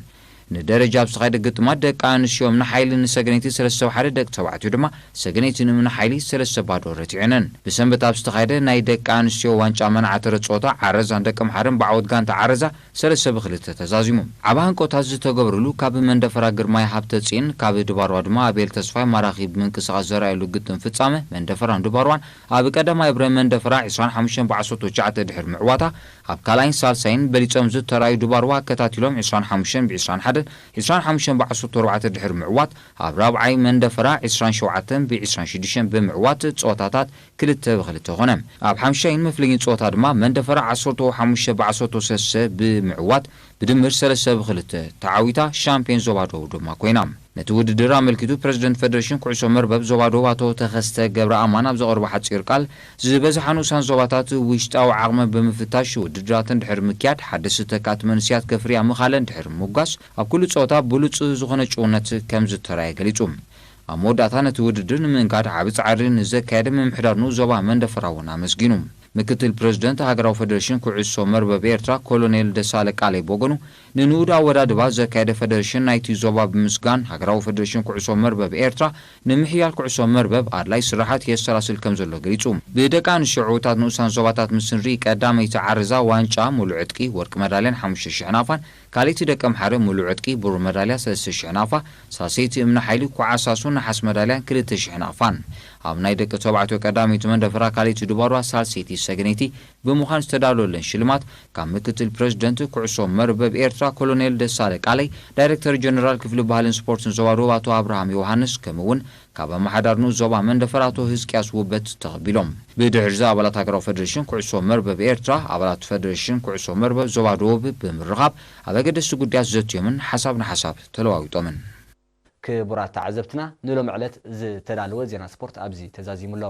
ንደረጃ ኣብ ዝተኻየደ ግጥማት ደቂ ኣንስትዮ እምኒ ሓይሊ ንሰገነይቲ ሰለስተ ሓደ፣ ደቂ ተባዕትዮ ድማ ሰገነይቲ ንእምኒ ሓይሊ ሰለስተ ባዶ ረቲዐነን። ብሰንበት ኣብ ዝተኻየደ ናይ ደቂ ኣንስትዮ ዋንጫ መናዕተረ ጸወታ ዓረዛን ደቀምሓረን ብዓወት ጋንታ ዓረዛ ሰለስተ ብክልተ ተዛዚሙ። ዓቢ ሃንቆታት ዝተገብረሉ ካብ መንደፈራ ግርማይ ሃብተጽዮን፣ ካብ ድባርዋ ድማ ኣቤል ተስፋይ ማራኺ ምንቅስቓስ ዘርኣየሉ ግጥም ፍጻመ መንደፈራን ድባርዋን ኣብ ቀዳማይ ብረ መንደፈራ ዕስራን ሓሙሽተን ብዓሰርተ ትሽዓተ ድሕሪ ምዕዋታ ኣብ ካልኣይን ሳልሳይን በሊጾም ዝተራእዩ ድባርዋ ኣከታቲሎም ዕስራን ሓሙሽተን ብዕስራን ሓደን ዕስራን ሓሙሽተን ብዓሰርተ ኣርባዕተ ድሕሪ ምዕዋት ኣብ ራብዓይ መንደፈራ ዕስራን ሸውዓተን ብዕስራን ሽዱሽተን ብምዕዋት ጸወታታት ክልተ ብክልተ ኾነ። ኣብ ሓምሻይን መፍለይን ጸወታ ድማ መንደፈራ ዓሰርተ ሓሙሽተ ብዓሰርተ ሰለስተ ብምዕዋት ብድምር ሰለስተ ብክልተ ተዓዊታ ሻምፒዮን ዞባ ደቡብ ድማ ኮይና። ነቲ ውድድር ኣመልኪቱ ፕረዚደንት ፈደሬሽን ኩዕሶ መርበብ ዞባ ደቡብ ኣቶ ተኸስተ ገብረ ኣማን ኣብ ዘቕርቦ ሓጺር ቃል፣ ዝበዝሓ ንኡሳን ዞባታት ውሽጣዊ ዓቕመን ብምፍታሽ ውድድራተን ድሕሪ ምክያድ ሓደስቲ ተካእቲ መንእሰያት ከፍርያ ምኻለን ድሕሪ ምጉጋስ ኣብ ኩሉ ጸወታ ብሉጽ ዝኾነ ጭውነት ከም ዝተራየ ገሊጹ። ኣብ መወዳእታ ነቲ ውድድር ንምእንጋድ ዓቢ ጻዕሪ ንዘካየደ ምምሕዳር ንኡስ ዞባ መንደፈራ እውን ኣመስጊኑ። ምክትል ፕረዚደንት ሃገራዊ ፈደሬሽን ኩዕሶ መርበብ ኤርትራ ኮሎኔል ደሳለ ቃለይ ብወገኑ፣ ንንኡድ ኣወዳድባ ዘካየደ ፈደሬሽን ናይቲ ዞባ ብምስጋን፣ ሃገራዊ ፈደሬሽን ኩዕሶ መርበብ ኤርትራ ንምሕያል ኩዕሶ መርበብ ኣድላይ ስራሓት የሰላስል ከም ዘሎ ገሊጹ። ብደቂ ኣንስትዮ ዕዉታት ንኡሳን ዞባታት ምስ ንርኢ፣ ቀዳመይቲ ዓረዛ ዋንጫ ሙሉእ ዕጥቂ፣ ወርቂ መዳልያን ሓሙሽተ ሽሕ ናፋን፣ ካልኣይቲ ደቀምሓረ ሙሉእ ዕጥቂ፣ ብሩር መዳልያ ሰለስተ ሽሕ ናፋ፣ ሳልሰይቲ እምኒ ሓይሊ፣ ኩዓ ሳሱ፣ ነሓስ መዳልያን ክልተ ሽሕ ናፋን። ኣብ ናይ ደቂ ተባዕትዮ ቀዳመይቲ መንደፈራ፣ ካልኣይቲ ድባርዋ፣ ሳልሰይቲ ሰገነይቲ ብምዃን ዝተዳለወለን ሽልማት ካብ ምክትል ፕረዚደንት ኩዕሶ መርበብ ኤርትራ ኮሎኔል ደሳለ ቃለይ፣ ዳይሬክተር ጀነራል ክፍሊ ባህልን ስፖርትን ዞባ ደቡብ ኣቶ ኣብርሃም ዮሃንስ፣ ከምኡ እውን ካብ ኣመሓዳሪ ንኡስ ዞባ መንደፈራ ኣቶ ህዝቅያስ ውበት ተቐቢሎም። ብድሕሪዚ ኣባላት ሃገራዊ ፈደሬሽን ኩዕሶ መርበብ ኤርትራ፣ ኣባላት ፈደሬሽን ኩዕሶ መርበብ ዞባ ደቡብ ብምርኻብ ኣብ ኣገደስቲ ጉዳያት ዘትዮምን ሓሳብ ንሓሳብ ተለዋዊጦምን። ክቡራት ተዓዘብትና፣ ንሎሚ ዕለት ዝተዳለወ ዜና ስፖርት ኣብዚ ተዛዚሙ ኣሎ።